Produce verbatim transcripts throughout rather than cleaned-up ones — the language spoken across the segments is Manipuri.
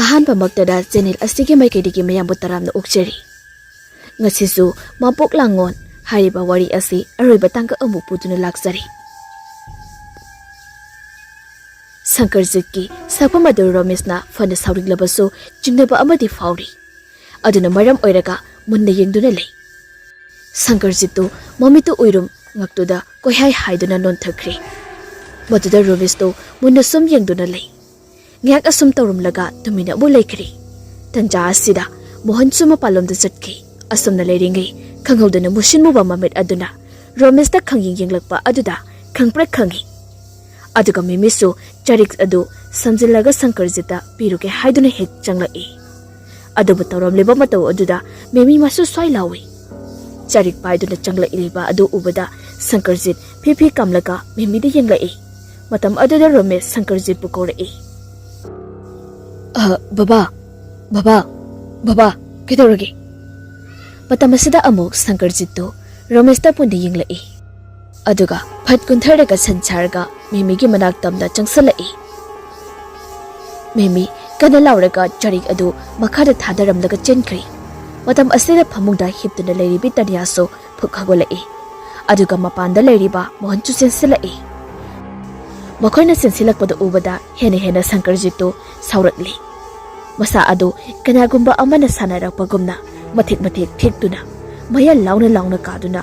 ꯑꯍꯥꯟꯕꯃꯛꯇꯗ ꯆꯦꯅꯦꯜ ꯑꯁꯤꯒꯤ ꯃꯥꯏꯀꯩꯗꯒꯤ ꯃꯌꯥꯝꯕꯨ ꯇꯔꯥꯝꯅ ꯑꯣꯛꯆꯔꯤ꯫ ꯉꯁꯤꯁꯨ ꯃꯄꯣꯛ ꯂꯥꯡꯉꯣꯟ ꯍꯥꯏꯔꯤꯕ ꯋꯥꯔꯤ ꯑꯁꯤ ꯑꯔꯣꯏꯕ ꯇꯥꯡꯀꯛ ꯑꯃꯨꯛ ꯄꯨꯗꯨꯅ ꯂꯥꯛꯆꯔꯤ꯫ ꯁꯪꯀꯔꯖꯤꯠꯀꯤ ꯁꯛꯐꯝ ꯑꯗꯨ ꯔꯣꯃꯦꯁꯅ ꯐꯅ ꯁꯥꯎꯅꯤꯡꯂꯕꯁꯨ ꯆꯤꯡꯅꯕ ꯑꯃꯗꯤ ꯐꯥꯎꯔꯤ꯫ ꯑꯗꯨꯅ ꯃꯔꯝ ꯑꯣꯏꯔꯒ ꯃꯨꯟꯅ ꯌꯦꯡꯗꯨꯅ ꯂꯩ꯫ ꯁꯪꯀꯔꯖꯤꯠꯇꯨ ꯃꯃꯤꯠꯇꯨ ꯎꯏꯔꯨꯝ ꯉꯛꯇꯨꯗ ꯀꯣꯏꯍꯥꯏ ꯍꯥꯏꯗꯨꯅ ꯅꯣꯟꯊꯈ꯭ꯔꯦ꯫ ꯃꯗꯨꯗ ꯔꯣꯃꯦꯁꯇꯨ ꯃꯨꯟꯅ ꯁꯨꯝ ꯌꯦꯡꯗꯨꯅ ꯂꯩ꯫ ꯉꯥꯏꯍꯥꯛ ꯑꯁꯨꯝ ꯇꯧꯔꯝꯂꯒ ꯇꯨꯃꯤꯟꯅ ꯑꯃꯨꯛ ꯂꯩꯈ꯭ꯔꯦ꯫ ꯇꯟꯖꯥ ꯑꯁꯤꯗ ꯃꯣꯍꯟꯁꯨ ꯃꯄꯥꯟꯂꯣꯝꯗ ꯆꯠꯈꯤ꯫ ꯑꯁꯨꯝꯅ ꯂꯩꯔꯤꯉꯩ ꯈꯪꯍꯧꯗꯅ ꯃꯨꯁꯤꯟ ꯃꯨꯕ ꯃꯃꯤꯠ ꯑꯗꯨꯅ ꯔꯣꯃꯦꯁꯇ ꯈꯪꯌꯦꯡ ꯌꯦꯡꯂꯛꯄ ꯑꯗꯨꯗ ꯈꯪꯄ꯭ꯔꯦꯛ ꯈꯪꯉꯤ꯫ ꯑꯗꯨꯒ ꯃꯤꯃꯤꯁꯨ ꯆꯔꯤꯛ ꯑꯗꯨ ꯁꯝꯖꯤꯜꯂꯒ ꯁꯪꯀꯔꯖꯤꯠꯇ ꯄꯤꯔꯨꯒꯦ ꯍꯥꯏꯗꯨꯅ ꯍꯦꯛ ꯆꯪꯂꯛꯏ꯫ ꯑꯗꯨꯕꯨ ꯇꯧꯔꯝꯂꯤꯕ ꯃꯇꯧ ꯑꯗꯨꯗ ꯃꯤꯃꯤ ꯃꯁꯨ ꯁ꯭ꯋꯥꯏ ꯂꯥꯎꯏ꯫ ꯆꯔꯤꯛ ꯄꯥꯏꯗꯨꯅ ꯆꯪꯂꯛꯂꯤꯕ ꯑꯗꯨ ꯎꯕꯗ ꯁꯪꯀꯔꯖꯤꯠ ꯐꯤ ꯐꯤ ꯀꯥꯝꯂꯒ ꯃꯤꯃꯤꯗ ꯌꯦꯡꯂꯛꯏ꯫ ꯃꯇꯝ ꯑꯗꯨꯗ ꯔꯣꯃꯦꯁ ꯁꯪꯀꯔꯖꯤꯠꯄꯨ ꯀꯧꯔꯛꯏ꯫ "ꯑ, ꯕꯕꯥ, ꯕꯕꯥ, ꯕꯕꯥ, ꯀꯩꯗꯧꯔꯒꯦ?" ꯃꯇꯝ ꯑꯁꯤꯗ ꯑꯃꯨꯛ ꯁꯪꯀꯔꯖꯤꯠꯇꯨ ꯔꯣꯃꯦꯁꯇ ꯄꯨꯟꯅ ꯌꯦꯡꯂꯛꯏ꯫ ꯑꯗꯨꯒ ꯐꯠ ꯀꯨꯟꯊꯔꯒ ꯁꯟ ꯁꯥꯔꯒ ꯃꯤꯃꯤꯒꯤ ꯃꯅꯥꯛ ꯇꯝꯅ ꯆꯪꯁꯤꯜꯂꯛꯏ꯫ ꯃꯤꯃꯤ ꯀꯟꯅ ꯂꯥꯎꯔꯒ ꯆꯔꯤꯛ ꯑꯗꯨ ꯃꯈꯥꯗ ꯊꯥꯗꯔꯝꯂꯒ ꯆꯦꯟꯈ꯭ꯔꯦ꯫ ꯃꯇꯝ ꯑꯁꯤꯗ ꯐꯃꯨꯡꯗ ꯍꯤꯞꯇꯨꯅ ꯂꯩꯔꯤꯕꯤ ꯇꯅꯤꯌꯥꯁꯨ ꯐꯨꯛ ꯍꯧꯒꯠꯂꯛꯏ꯫ ꯑꯗꯨꯒ ꯃꯄꯥꯟꯗ ꯂꯩꯔꯤꯕ ꯃꯣꯍꯟꯁꯨ ꯆꯦꯟꯁꯤꯜꯂꯛꯏ꯫ ꯃꯈꯣꯏꯅ ꯆꯦꯟꯁꯤꯜꯂꯛꯄꯗꯨ ꯎꯕꯗ ꯍꯦꯟꯅ ꯍꯦꯟꯅ ꯁꯪꯀꯔꯖꯤꯠꯇꯨ ꯁꯥꯎꯔꯛꯂꯤ꯫ ꯃꯁꯥ ꯑꯗꯨ ꯀꯅꯥꯒꯨꯝꯕ ꯑꯃꯅ ꯁꯥꯟꯅꯔꯛꯄꯒꯨꯝꯅ ꯃꯊꯦꯛ ꯃꯊꯦꯛ ꯊꯦꯛꯇꯨꯅ ꯃꯌꯥ ꯂꯥꯎꯅ ꯂꯥꯎꯅ ꯀꯥꯗꯨꯅ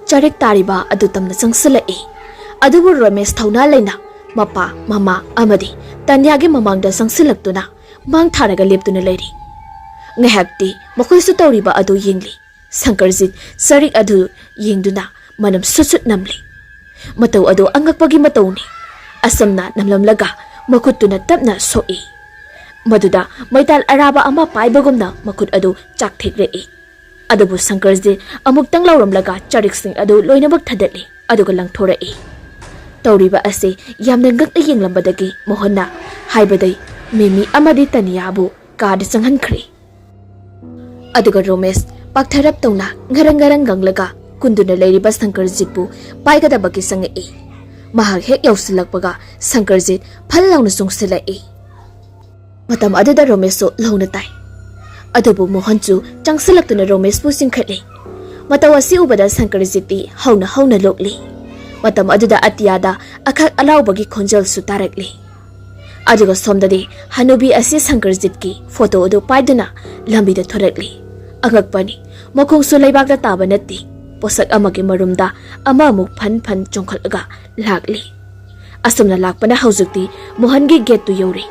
ꯆꯔꯤꯛ ꯇꯥꯔꯤꯕ ꯑꯗꯨ ꯇꯝꯅ ꯆꯪꯁꯤꯜꯂꯛꯏ꯫ ꯑꯗꯨꯕꯨ ꯔꯣꯃꯦꯁ ꯊꯧꯅꯥ ꯂꯩꯅ ꯃꯄꯥ, ꯃꯃꯥ ꯑꯃꯗꯤ ꯇꯟꯌꯥꯒꯤ ꯃꯃꯥꯡꯗ ꯆꯪꯁꯤꯜꯂꯛꯇꯨꯅ ꯃꯥꯡ ꯊꯥꯔꯒ ꯂꯦꯞꯇꯨꯅ ꯂꯩꯔꯤ꯫ ꯉꯥꯏꯍꯥꯛꯇꯤ ꯃꯈꯣꯏꯁꯨ ꯇꯧꯔꯤꯕ ꯑꯗꯨ ꯌꯦꯡꯂꯤ꯫ ꯁꯪꯀꯔꯖꯤꯠ ꯆꯔꯤꯛ ꯑꯗꯨ ꯌꯦꯡꯗꯨꯅ ꯃꯅꯝ ꯁꯨꯠ ꯁꯨꯠ ꯅꯝꯂꯤ꯫ ꯃꯇꯧ ꯑꯗꯨ ꯑꯉꯛꯄꯒꯤ ꯃꯇꯧꯅꯤ꯫ ꯑꯁꯨꯝꯅ ꯅꯝꯂꯝꯂꯒ ꯃꯈꯨꯠꯇꯨꯅ ꯇꯞꯅ ꯁꯣꯛꯏ꯫ ꯃꯗꯨꯗ ꯃꯩꯇꯥꯜ ꯑꯔꯥꯕ ꯑꯃ ꯄꯥꯏꯕꯒꯨꯝꯅ ꯃꯈꯨꯠ ꯑꯗꯨ ꯆꯥꯛꯊꯦꯛꯂꯛꯏ꯫ ꯑꯗꯨꯕꯨ ꯁꯪꯀꯔꯖꯤꯠ ꯑꯃꯨꯛꯇꯪ ꯂꯥꯎꯔꯝꯂꯒ ꯆꯔꯤꯛꯁꯤꯡ ꯑꯗꯨ ꯂꯣꯏꯅꯃꯛ ꯊꯥꯗꯠꯂꯤ, ꯑꯗꯨꯒ ꯂꯪꯊꯣꯔꯛꯏ꯫ ꯇꯧꯔꯤꯕ ꯑꯁꯤ ꯌꯥꯝꯅ ꯉꯛꯅ ꯌꯦꯡꯂꯝꯕꯗꯒꯤ ꯃꯣꯍꯟꯅ, ꯍꯥꯏꯕꯗꯤ ꯃꯤꯃꯤ ꯑꯃꯗꯤ ꯇꯅꯤꯌꯥꯕꯨ ꯀꯥꯗ ꯆꯪꯍꯟꯈ꯭ꯔꯦ꯫ ꯑꯗꯨꯒ ꯔꯣꯃꯦꯁ ꯄꯥꯛꯊꯔꯞ ꯇꯧꯅ ꯉꯔꯪ ꯉꯔꯪ ꯉꯪꯂꯒ ꯀꯨꯟꯗꯨꯅ ꯂꯩꯔꯤꯕ ꯁꯪꯀꯔꯖꯤꯠꯄꯨ ꯄꯥꯏꯒꯗꯕꯒꯤ ꯆꯪꯉꯛꯏ꯫ ꯃꯍꯥꯛ ꯍꯦꯛ ꯌꯧꯁꯤꯜꯂꯛꯄꯒ ꯁꯪꯀꯔꯖꯤꯠ ꯐꯜ ꯂꯥꯎꯅ ꯆꯣꯡꯁꯤꯜꯂꯛꯏ꯫ ꯃꯇꯝ ꯑꯗꯨꯗ ꯔꯣꯃꯦꯁꯁꯨ ꯂꯧꯅ ꯇꯥꯏ꯫ ꯑꯗꯨꯕꯨ ꯃꯣꯍꯟꯁꯨ ꯆꯪꯁꯤꯜꯂꯛꯇꯨꯅ ꯔꯣꯃꯦꯁꯄꯨ ꯆꯤꯡꯈꯠꯂꯤ꯫ ꯃꯇꯧ ꯑꯁꯤ ꯎꯕꯗ ꯁꯪꯀꯔꯖꯤꯠꯇꯤ ꯍꯧꯅ ꯍꯧꯅ ꯂꯣꯛꯂꯤ꯫ ꯃꯇꯝ ꯑꯗꯨꯗ ꯑꯇꯤꯌꯥꯗ ꯑꯈꯛ ꯑꯂꯥꯎꯕꯒꯤ ꯈꯣꯟꯖꯦꯜꯁꯨ ꯇꯥꯔꯛꯂꯤ꯫ ꯑꯗꯨꯒ ꯁꯣꯝꯗꯗꯤ ꯍꯅꯨꯕꯤ ꯑꯁꯤ ꯁꯪꯀꯔꯖꯤꯠꯀꯤ ꯐꯣꯇꯣ ꯑꯗꯨ ꯄꯥꯏꯗꯨꯅ ꯂꯝꯕꯤꯗ ꯊꯣꯔꯛꯂꯤ꯫ ꯑꯉꯛꯄꯅꯤ, ꯃꯈꯣꯡꯁꯨ ꯂꯩꯕꯥꯛꯇ ꯇꯥꯕ ꯅꯠꯇꯦ꯫ ꯄꯣꯠꯁꯛ ꯑꯃꯒꯤ ꯃꯔꯨꯝꯗ ꯑꯃꯃꯨꯛ ꯐꯟ ꯐꯟ ꯆꯣꯡꯈꯠꯂꯒ ꯂꯥꯛꯂꯤ꯫ ꯑꯁꯨꯝꯅ ꯂꯥꯛꯄꯅ ꯍꯧꯖꯤꯛꯇꯤ ꯃꯣꯍꯟꯒꯤ ꯒꯦꯠꯇꯨ ꯌꯧꯔꯦ꯫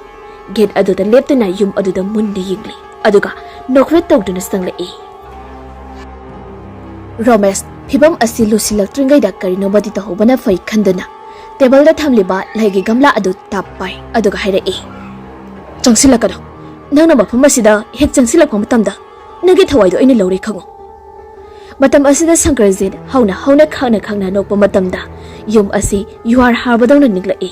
ꯒꯦꯠ ꯑꯗꯨꯗ ꯂꯦꯞꯇꯨꯅ ꯌꯨꯝ ꯑꯗꯨꯗ ꯃꯨꯟꯅ ꯌꯦꯡꯂꯤ꯫ ꯑꯗꯨꯒ ꯅꯣꯛꯐꯦꯠ ꯇꯧꯗꯨꯅ ꯆꯪꯂꯛꯏ꯫ ꯔꯣꯃꯦꯁ ꯐꯤꯕꯝ ꯑꯁꯤ ꯂꯨꯁꯤꯜꯂꯛꯇ꯭ꯔꯤꯉꯩꯗ ꯀꯔꯤꯅꯣꯃꯗꯤ ꯇꯧꯍꯧꯕꯅ ꯐꯩ ꯈꯟꯗꯨꯅ ꯇꯦꯕꯜꯗ ꯊꯝꯂꯤꯕ ꯂꯩꯒꯤ ꯒꯝꯂꯥ ꯑꯗꯨ ꯇꯞ ꯄꯥꯏ꯫ ꯑꯗꯨꯒ ꯍꯥꯏꯔꯛꯏ, "ꯆꯪꯁꯤꯜꯂꯛꯀꯅꯨ꯫ ꯅꯪꯅ ꯃꯐꯝ ꯑꯁꯤꯗ ꯍꯦꯛ ꯆꯪꯁꯤꯜꯂꯛꯄ ꯃꯇꯝꯗ ꯅꯪꯒꯤ ꯊꯋꯥꯏꯗꯣ ꯑꯩꯅ ꯂꯧꯔꯦ ꯈꯪꯉꯨ꯫" ꯃꯇꯝ ꯑꯁꯤꯗ ꯁꯪꯀꯔꯖꯤꯠ ꯍꯧꯅ ꯍꯧꯅ ꯈꯪꯅ ꯈꯪꯅ ꯅꯣꯛꯄ ꯃꯇꯝꯗ ꯌꯨꯝ ꯑꯁꯤ ꯌꯨꯍꯥꯔ ꯍꯥꯕꯗꯧꯅ ꯅꯤꯛꯂꯛꯏ꯫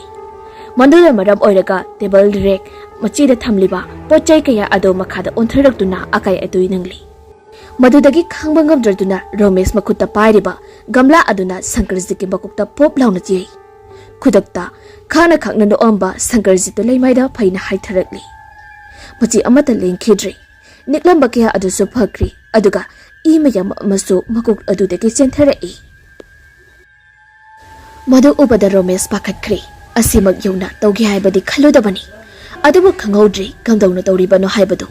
ꯃꯗꯨꯅ ꯃꯔꯝ ꯑꯣꯏꯔꯒ ꯇꯦꯕꯜ ꯔꯦꯛ ꯃꯆꯤꯗ ꯊꯝꯂꯤꯕ ꯄꯣꯠ ꯆꯩ ꯀꯌꯥ ꯑꯗꯨ ꯃꯈꯥꯗ ꯑꯣꯟꯊꯔꯛꯇꯨꯅ ꯑꯀꯥꯏ ꯑꯇꯣꯏ ꯅꯪꯂꯤ꯫ ꯃꯗꯨꯗꯒꯤ ꯈꯪꯕ ꯉꯝꯗ꯭ꯔꯗꯨꯅ ꯔꯣꯃꯦꯁ ꯃꯈꯨꯠꯇ ꯄꯥꯏꯔꯤꯕ ꯒꯝꯂꯥ ꯑꯗꯨꯅ ꯁꯪꯀꯔꯖꯤꯠꯀꯤ ꯃꯀꯣꯛꯇ ꯄꯣꯞ ꯂꯥꯎꯅ ꯆꯤꯛꯏ꯫ ꯈꯨꯗꯛꯇ ꯈꯥꯅ ꯈꯥꯛꯅ ꯅꯣꯛꯑꯝꯕ ꯁꯪꯀꯔꯖꯤꯠꯇꯨ ꯂꯩꯃꯥꯏꯗ ꯐꯩꯅ ꯍꯥꯏꯊꯔꯛꯂꯤ꯫ ꯃꯆꯤ ꯑꯃꯠꯇ ꯂꯦꯡꯈꯤꯗ꯭ꯔꯤ꯫ ꯅꯤꯛꯂꯝꯕ ꯀꯌꯥ ꯑꯗꯨꯁꯨ ꯐꯈ꯭ꯔꯤ꯫ ꯑꯗꯨꯒ ꯏ ꯃꯌꯥꯝ ꯑꯃꯁꯨ ꯃꯀꯣꯛ ꯑꯗꯨꯗꯒꯤ ꯆꯦꯟꯊꯔꯛꯏ꯫ ꯃꯗꯨ ꯎꯕꯗ ꯔꯣꯃꯦꯁ ꯄꯥꯈꯠꯈ꯭ꯔꯦ꯫ ꯑꯁꯤꯃꯛ ꯌꯧꯅ ꯇꯧꯒꯦ ꯍꯥꯏꯕꯗꯤ ꯈꯜꯂꯨꯗꯕꯅꯤ꯫ ꯑꯗꯨꯕꯨ ꯈꯪꯍꯧꯗ꯭ꯔꯤ ꯀꯝꯗꯧꯅ ꯇꯧꯔꯤꯕꯅꯣ ꯍꯥꯏꯕꯗꯨ꯫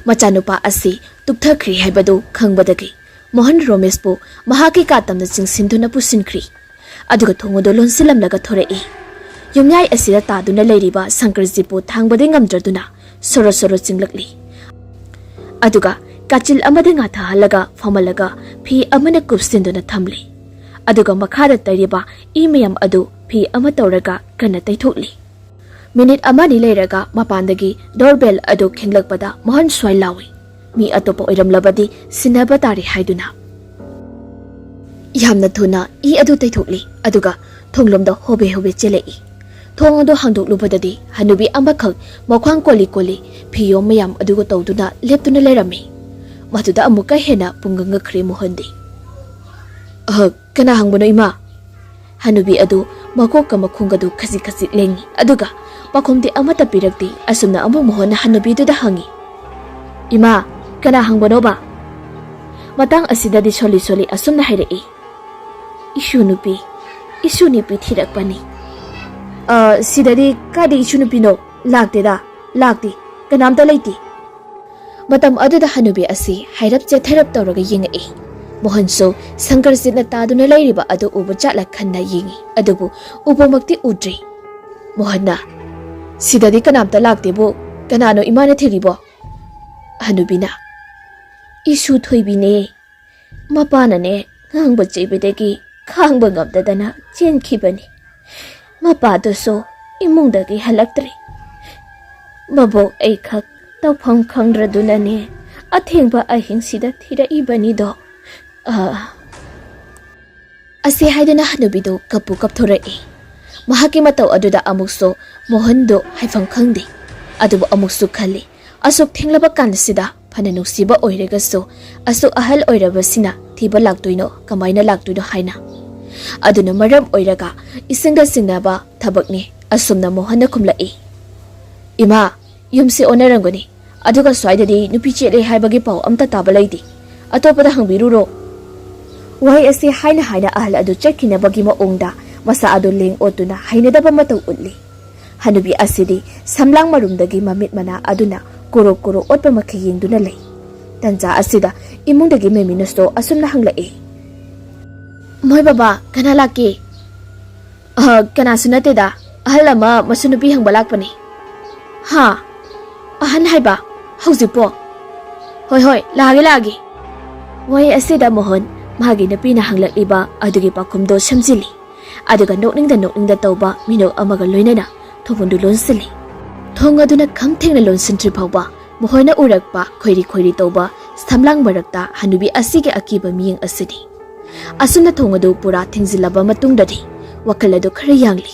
ꯃꯆꯥꯅꯨꯄꯥ ꯑꯁꯤ ꯇꯨꯞꯊꯈ꯭ꯔꯦ ꯍꯥꯏꯕꯗꯨ ꯈꯪꯕꯗꯒꯤ ꯃꯣꯍꯟ ꯔꯣꯃꯦꯁꯄꯨ ꯃꯍꯥꯛꯀꯤ ꯀꯥ ꯇꯝꯅ ꯆꯤꯡꯁꯤꯟꯗꯨꯅ ꯄꯨꯁꯤꯟꯈ꯭ꯔꯤ꯫ ꯑꯗꯨꯒ ꯊꯣꯡ ꯑꯗꯨ ꯂꯣꯟꯁꯤꯜꯂꯝꯂꯒ ꯊꯣꯔꯛꯏ꯫ ꯌꯨꯝꯌꯥꯏ ꯑꯁꯤꯗ ꯇꯥꯗꯨꯅ ꯂꯩꯔꯤꯕ ꯁꯪꯀꯔꯖꯤꯠꯄꯨ ꯊꯥꯡꯕꯗꯤ ꯉꯝꯗ꯭ꯔꯗꯨꯅ ꯁꯣꯔꯣ ꯁꯣꯔꯣ ꯆꯤꯡꯂꯛꯂꯤ꯫ ꯑꯗꯨꯒ ꯀꯥꯆꯤꯜ ꯑꯃꯗ ꯉꯥꯊꯍꯜꯂꯒ ꯐꯝꯍꯜꯂꯒ ꯐꯤ ꯑꯃꯅ ꯀꯨꯞꯁꯤꯟꯗꯨꯅ ꯊꯝꯂꯤ꯫ ꯑꯗꯨꯒ ꯃꯈꯥꯗ ꯇꯩꯔꯤꯕ ꯏ ꯃꯌꯥꯝ ꯑꯗꯨ ꯐꯤ ꯑꯃ ꯇꯧꯔꯒ ꯀꯟꯅ ꯇꯩꯊꯣꯛꯂꯤ꯫ ꯃꯤꯅꯤꯠ ꯑꯃꯅꯤ ꯂꯩꯔꯒ ꯃꯄꯥꯟꯗꯒꯤ ꯗꯣꯔꯕꯦꯜ ꯑꯗꯨ ꯈꯤꯡꯂꯛꯄꯗ ꯃꯣꯍꯟ ꯁ꯭ꯋꯥꯏ ꯂꯥꯎꯏ꯫ ꯃꯤ ꯑꯇꯣꯞꯄ ꯑꯣꯏꯔꯝꯂꯕꯗꯤ ꯁꯤꯟꯅꯕ ꯇꯥꯔꯦ ꯍꯥꯏꯗꯨꯅ꯫ ꯌꯥꯝꯅ ꯊꯨꯅ ꯏ ꯑꯗꯨ ꯇꯩꯊꯣꯛꯂꯤ, ꯑꯗꯨꯒ ꯊꯣꯡꯂꯣꯝꯗ ꯍꯣꯕꯦ ꯍꯣꯕꯦ ꯆꯦꯜꯂꯛꯏ꯫ ꯊꯣꯡ ꯑꯗꯨ ꯍꯥꯡꯗꯣꯛꯂꯨꯕꯗꯗꯤ ꯍꯅꯨꯕꯤ ꯑꯃꯈꯛ ꯃꯈ꯭ꯋꯥꯡ ꯀꯣꯜꯂꯤ ꯀꯣꯜꯂꯤ ꯐꯤꯌꯣꯝ ꯃꯌꯥꯝ ꯑꯗꯨꯒ ꯇꯧꯗꯨꯅ ꯂꯦꯞꯇꯨꯅ ꯂꯩꯔꯝꯃꯤ꯫ ꯃꯗꯨꯗ ꯑꯃꯨꯛꯀ ꯍꯦꯟꯅ ꯄꯨꯡꯉꯛ ꯉꯛꯈ꯭ꯔꯦ ꯃꯣꯍꯟꯗꯤ꯫ "ꯑꯍ, ꯀꯅꯥ ꯍꯪꯕꯅꯣ ꯏꯃꯥ?" ꯍꯅꯨꯕꯤ ꯑꯗꯨ ꯃꯀꯣꯛꯀ ꯃꯈꯣꯡꯒꯗꯨ ꯈꯖꯤꯛ ꯈꯖꯤꯛ ꯂꯦꯡꯉꯤ, ꯑꯗꯨꯒ ꯄꯥꯎꯈꯨꯝꯗꯤ ꯑꯃꯠꯇ ꯄꯤꯔꯛꯇꯦ꯫ ꯑꯁꯨꯝꯅ ꯑꯃꯨꯛ ꯃꯣꯍꯟꯅ ꯍꯅꯨꯕꯤꯗꯨꯗ ꯍꯪꯉꯤ, "ꯏꯃꯥ, ꯀꯅꯥ ꯍꯪꯕꯅꯣꯕ?" ꯃꯇꯥꯡ ꯑꯁꯤꯗꯗꯤ ꯁꯣꯂꯤ ꯁꯣꯂꯤ ꯑꯁꯨꯝꯅ ꯍꯥꯏꯔꯛꯏ, "ꯏꯁꯨ ꯅꯨꯄꯤ, ꯏꯁꯨ ꯅꯨꯄꯤ ꯊꯤꯔꯛꯄꯅꯤ꯫" "ꯑ, ꯁꯤꯗꯗꯤ ꯀꯥꯏꯗ ꯏꯁꯨ ꯅꯨꯄꯤꯅꯣ? ꯂꯥꯛꯇꯦꯗ, ꯂꯥꯛꯇꯦ, ꯀꯅꯥꯝꯇ ꯂꯩꯇꯦ꯫" ꯃꯇꯝ ꯑꯗꯨꯗ ꯍꯅꯨꯕꯤ ꯑꯁꯤ ꯍꯥꯏꯔꯞ ꯆꯦꯠꯊꯔꯞ ꯇꯧꯔꯒ ꯌꯦꯡꯉꯛꯏ꯫ ꯃꯣꯍꯟꯁꯨ ꯁꯪꯀꯔꯖꯤꯠꯅ ꯇꯥꯗꯨꯅ ꯂꯩꯔꯤꯕ ꯑꯗꯨ ꯎꯕ ꯖꯥꯠꯂ ꯈꯟꯅ ꯌꯦꯡꯉꯤ, ꯑꯗꯨꯕꯨ ꯎꯕꯃꯛꯇꯤ ꯎꯗ꯭ꯔꯤ꯫ ꯃꯣꯍꯟꯅ, "ꯁꯤꯗꯗꯤ ꯀꯅꯥꯝꯇ ꯂꯥꯛꯇꯦꯕꯨ, ꯀꯅꯥꯅꯣ ꯏꯃꯥꯅ ꯊꯤꯔꯤꯕꯣ?" ꯍꯅꯨꯕꯤꯅ, "ꯏꯁꯨ ꯊꯣꯏꯕꯤꯅꯦ꯫ ꯃꯄꯥꯅꯅꯦ ꯉꯥꯡꯕ ꯆꯩꯕꯗꯒꯤ ꯈꯥꯡꯕ ꯉꯝꯗꯗꯅ ꯆꯦꯟꯈꯤꯕꯅꯤ꯫ ꯃꯄꯥꯗꯨꯁꯨ ꯏꯃꯨꯡꯗꯒꯤ ꯍꯜꯂꯛꯇ꯭ꯔꯤ꯫ ꯃꯕꯣꯛ ꯑꯩꯈꯛ ꯇꯧꯐꯝ ꯈꯪꯗ꯭ꯔꯗꯨꯅꯅꯦ ꯑꯊꯦꯡꯕ ꯑꯍꯤꯡꯁꯤꯗ ꯊꯤꯔꯛꯏꯕꯅꯤꯗꯣ꯫" ꯑ, ꯑꯁꯤ ꯍꯥꯏꯗꯨꯅ ꯍꯅꯨꯕꯤꯗꯨ ꯀꯞꯄꯨ ꯀꯞꯊꯣꯔꯛꯏ꯫ ꯃꯍꯥꯛꯀꯤ ꯃꯇꯧ ꯑꯗꯨꯗ ꯑꯃꯨꯛꯁꯨ ꯃꯣꯍꯟꯗꯨ ꯍꯥꯏꯐꯝ ꯈꯪꯗꯦ꯫ ꯑꯗꯨꯕꯨ ꯑꯃꯨꯛꯁꯨ ꯈꯜꯂꯤ, ꯑꯁꯨꯛ ꯊꯦꯡꯂꯕ ꯀꯥꯟꯁꯤꯗ ꯐꯅ ꯅꯨꯡꯁꯤꯕ ꯑꯣꯏꯔꯒꯁꯨ, ꯑꯁꯨꯛ ꯑꯍꯜ ꯑꯣꯏꯔꯕꯁꯤꯅ ꯊꯤꯕ ꯂꯥꯛꯇꯣꯏꯅꯣ, ꯀꯃꯥꯏꯅ ꯂꯥꯛꯇꯣꯏꯅꯣ ꯍꯥꯏꯅ꯫ ꯑꯗꯨꯅ ꯃꯔꯝ ꯑꯣꯏꯔꯒ ꯏꯁꯤꯡꯗ ꯆꯤꯡꯅꯕ ꯊꯕꯛꯅꯤ꯫ ꯑꯁꯨꯝꯅ ꯃꯣꯍꯟꯅ ꯈꯨꯝꯂꯛꯏ, "ꯏꯃꯥ, ꯌꯨꯝꯁꯤ ꯑꯣꯟꯅꯔꯝꯒꯅꯤ꯫ ꯑꯗꯨꯒ ꯁ꯭ꯋꯥꯏꯗꯗꯤ ꯅꯨꯄꯤ ꯆꯦꯜꯂꯦ ꯍꯥꯏꯕꯒꯤ ꯄꯥꯎ ꯑꯝꯇ ꯇꯥꯕ ꯂꯩꯇꯦ꯫ ꯑꯇꯣꯞꯄꯗ ꯍꯪꯕꯤꯔꯨꯔꯣ꯫" ꯋꯥꯍꯩ ꯑꯁꯤ ꯍꯥꯏꯅ ꯍꯥꯏꯅ ꯑꯍꯜ ꯑꯗꯨ ꯆꯠꯈꯤꯅꯕꯒꯤ ꯃꯑꯣꯡꯗ ꯃꯁꯥ ꯑꯗꯨ ꯂꯦꯡ ꯑꯣꯠꯇꯨꯅ ꯍꯩꯅꯗꯕ ꯃꯇꯧ ꯎꯠꯂꯤ꯫ ꯍꯅꯨꯕꯤ ꯑꯁꯤꯗꯤ ꯁꯝꯂꯥꯡ ꯃꯔꯨꯝꯗꯒꯤ ꯃꯃꯤꯠ ꯃꯅꯥ ꯑꯗꯨꯅ ꯀꯣꯔꯣꯛ ꯀꯣꯔꯣꯛ ꯑꯣꯠꯄ ꯃꯈꯩ ꯌꯦꯡꯗꯨꯅ ꯂꯩ꯫ ꯇꯟꯖꯥ ꯑꯁꯤꯗ ꯏꯃꯨꯡꯗꯒꯤ ꯃꯦꯃꯤꯅꯁꯇꯣ ꯑꯁꯨꯝꯅ ꯍꯪꯂꯛꯏ, "ꯃꯣꯏ ꯕꯕꯥ, ꯀꯅꯥ ꯂꯥꯛꯀꯦ?" "ꯑ, ꯀꯅꯥꯁꯨ ꯅꯠꯇꯦꯗ, ꯑꯍꯜ ꯑꯃ ꯃꯁꯨ ꯅꯨꯄꯤ ꯍꯪꯕ ꯂꯥꯛꯄꯅꯤ꯫" "ꯍꯥ? ꯑꯍꯟ ꯍꯥꯏꯕ? ꯍꯧꯖꯤꯛꯄꯣ? ꯍꯣꯏ, ꯍꯣꯏ, ꯂꯥꯛꯑꯒꯦ, ꯂꯥꯛꯑꯒꯦ꯫" ꯋꯥꯍꯩ ꯑꯁꯤꯗ ꯃꯣꯍꯟ ꯃꯥꯒꯤ ꯅꯨꯄꯤꯅ ꯍꯪꯂꯛꯂꯤꯕ ꯑꯗꯨꯒꯤ ꯄꯥꯎꯈꯨꯝꯗꯣ ꯁꯝꯖꯤꯜꯂꯤ꯫ ꯑꯗꯨꯒ ꯅꯣꯛꯅꯤꯡꯗ ꯅꯣꯛꯅꯤꯡꯗ ꯇꯧꯕ ꯃꯤꯅꯣꯛ ꯑꯃꯒ ꯂꯣꯏꯅꯅ ꯊꯣꯡꯗꯨ ꯂꯣꯟꯁꯤꯜꯂꯤ꯫ ꯊꯣꯡ ꯑꯗꯨꯅ ꯈꯝ ꯊꯦꯡꯅ ꯂꯣꯟꯁꯤꯟꯗ꯭ꯔꯤ ꯐꯥꯎꯕ ꯃꯣꯍꯟꯅ ꯎꯔꯛꯄ ꯈꯣꯏꯔꯤ ꯈꯣꯏꯔꯤ ꯇꯧꯕ ꯁꯝꯂꯥꯡ ꯃꯔꯛꯇ ꯍꯅꯨꯕꯤ ꯑꯁꯤꯒꯤ ꯑꯀꯤꯕ ꯃꯤꯠꯌꯦꯡ ꯑꯁꯤꯅꯤ꯫ ꯑꯁꯨꯝꯅ ꯊꯣꯡ ꯑꯗꯨ ꯄꯨꯔꯥ ꯊꯤꯡꯖꯤꯜꯂꯕ ꯃꯇꯨꯡꯗꯗꯤ ꯋꯥꯈꯜ ꯑꯗꯨ ꯈꯔ ꯌꯥꯡꯂꯤ꯫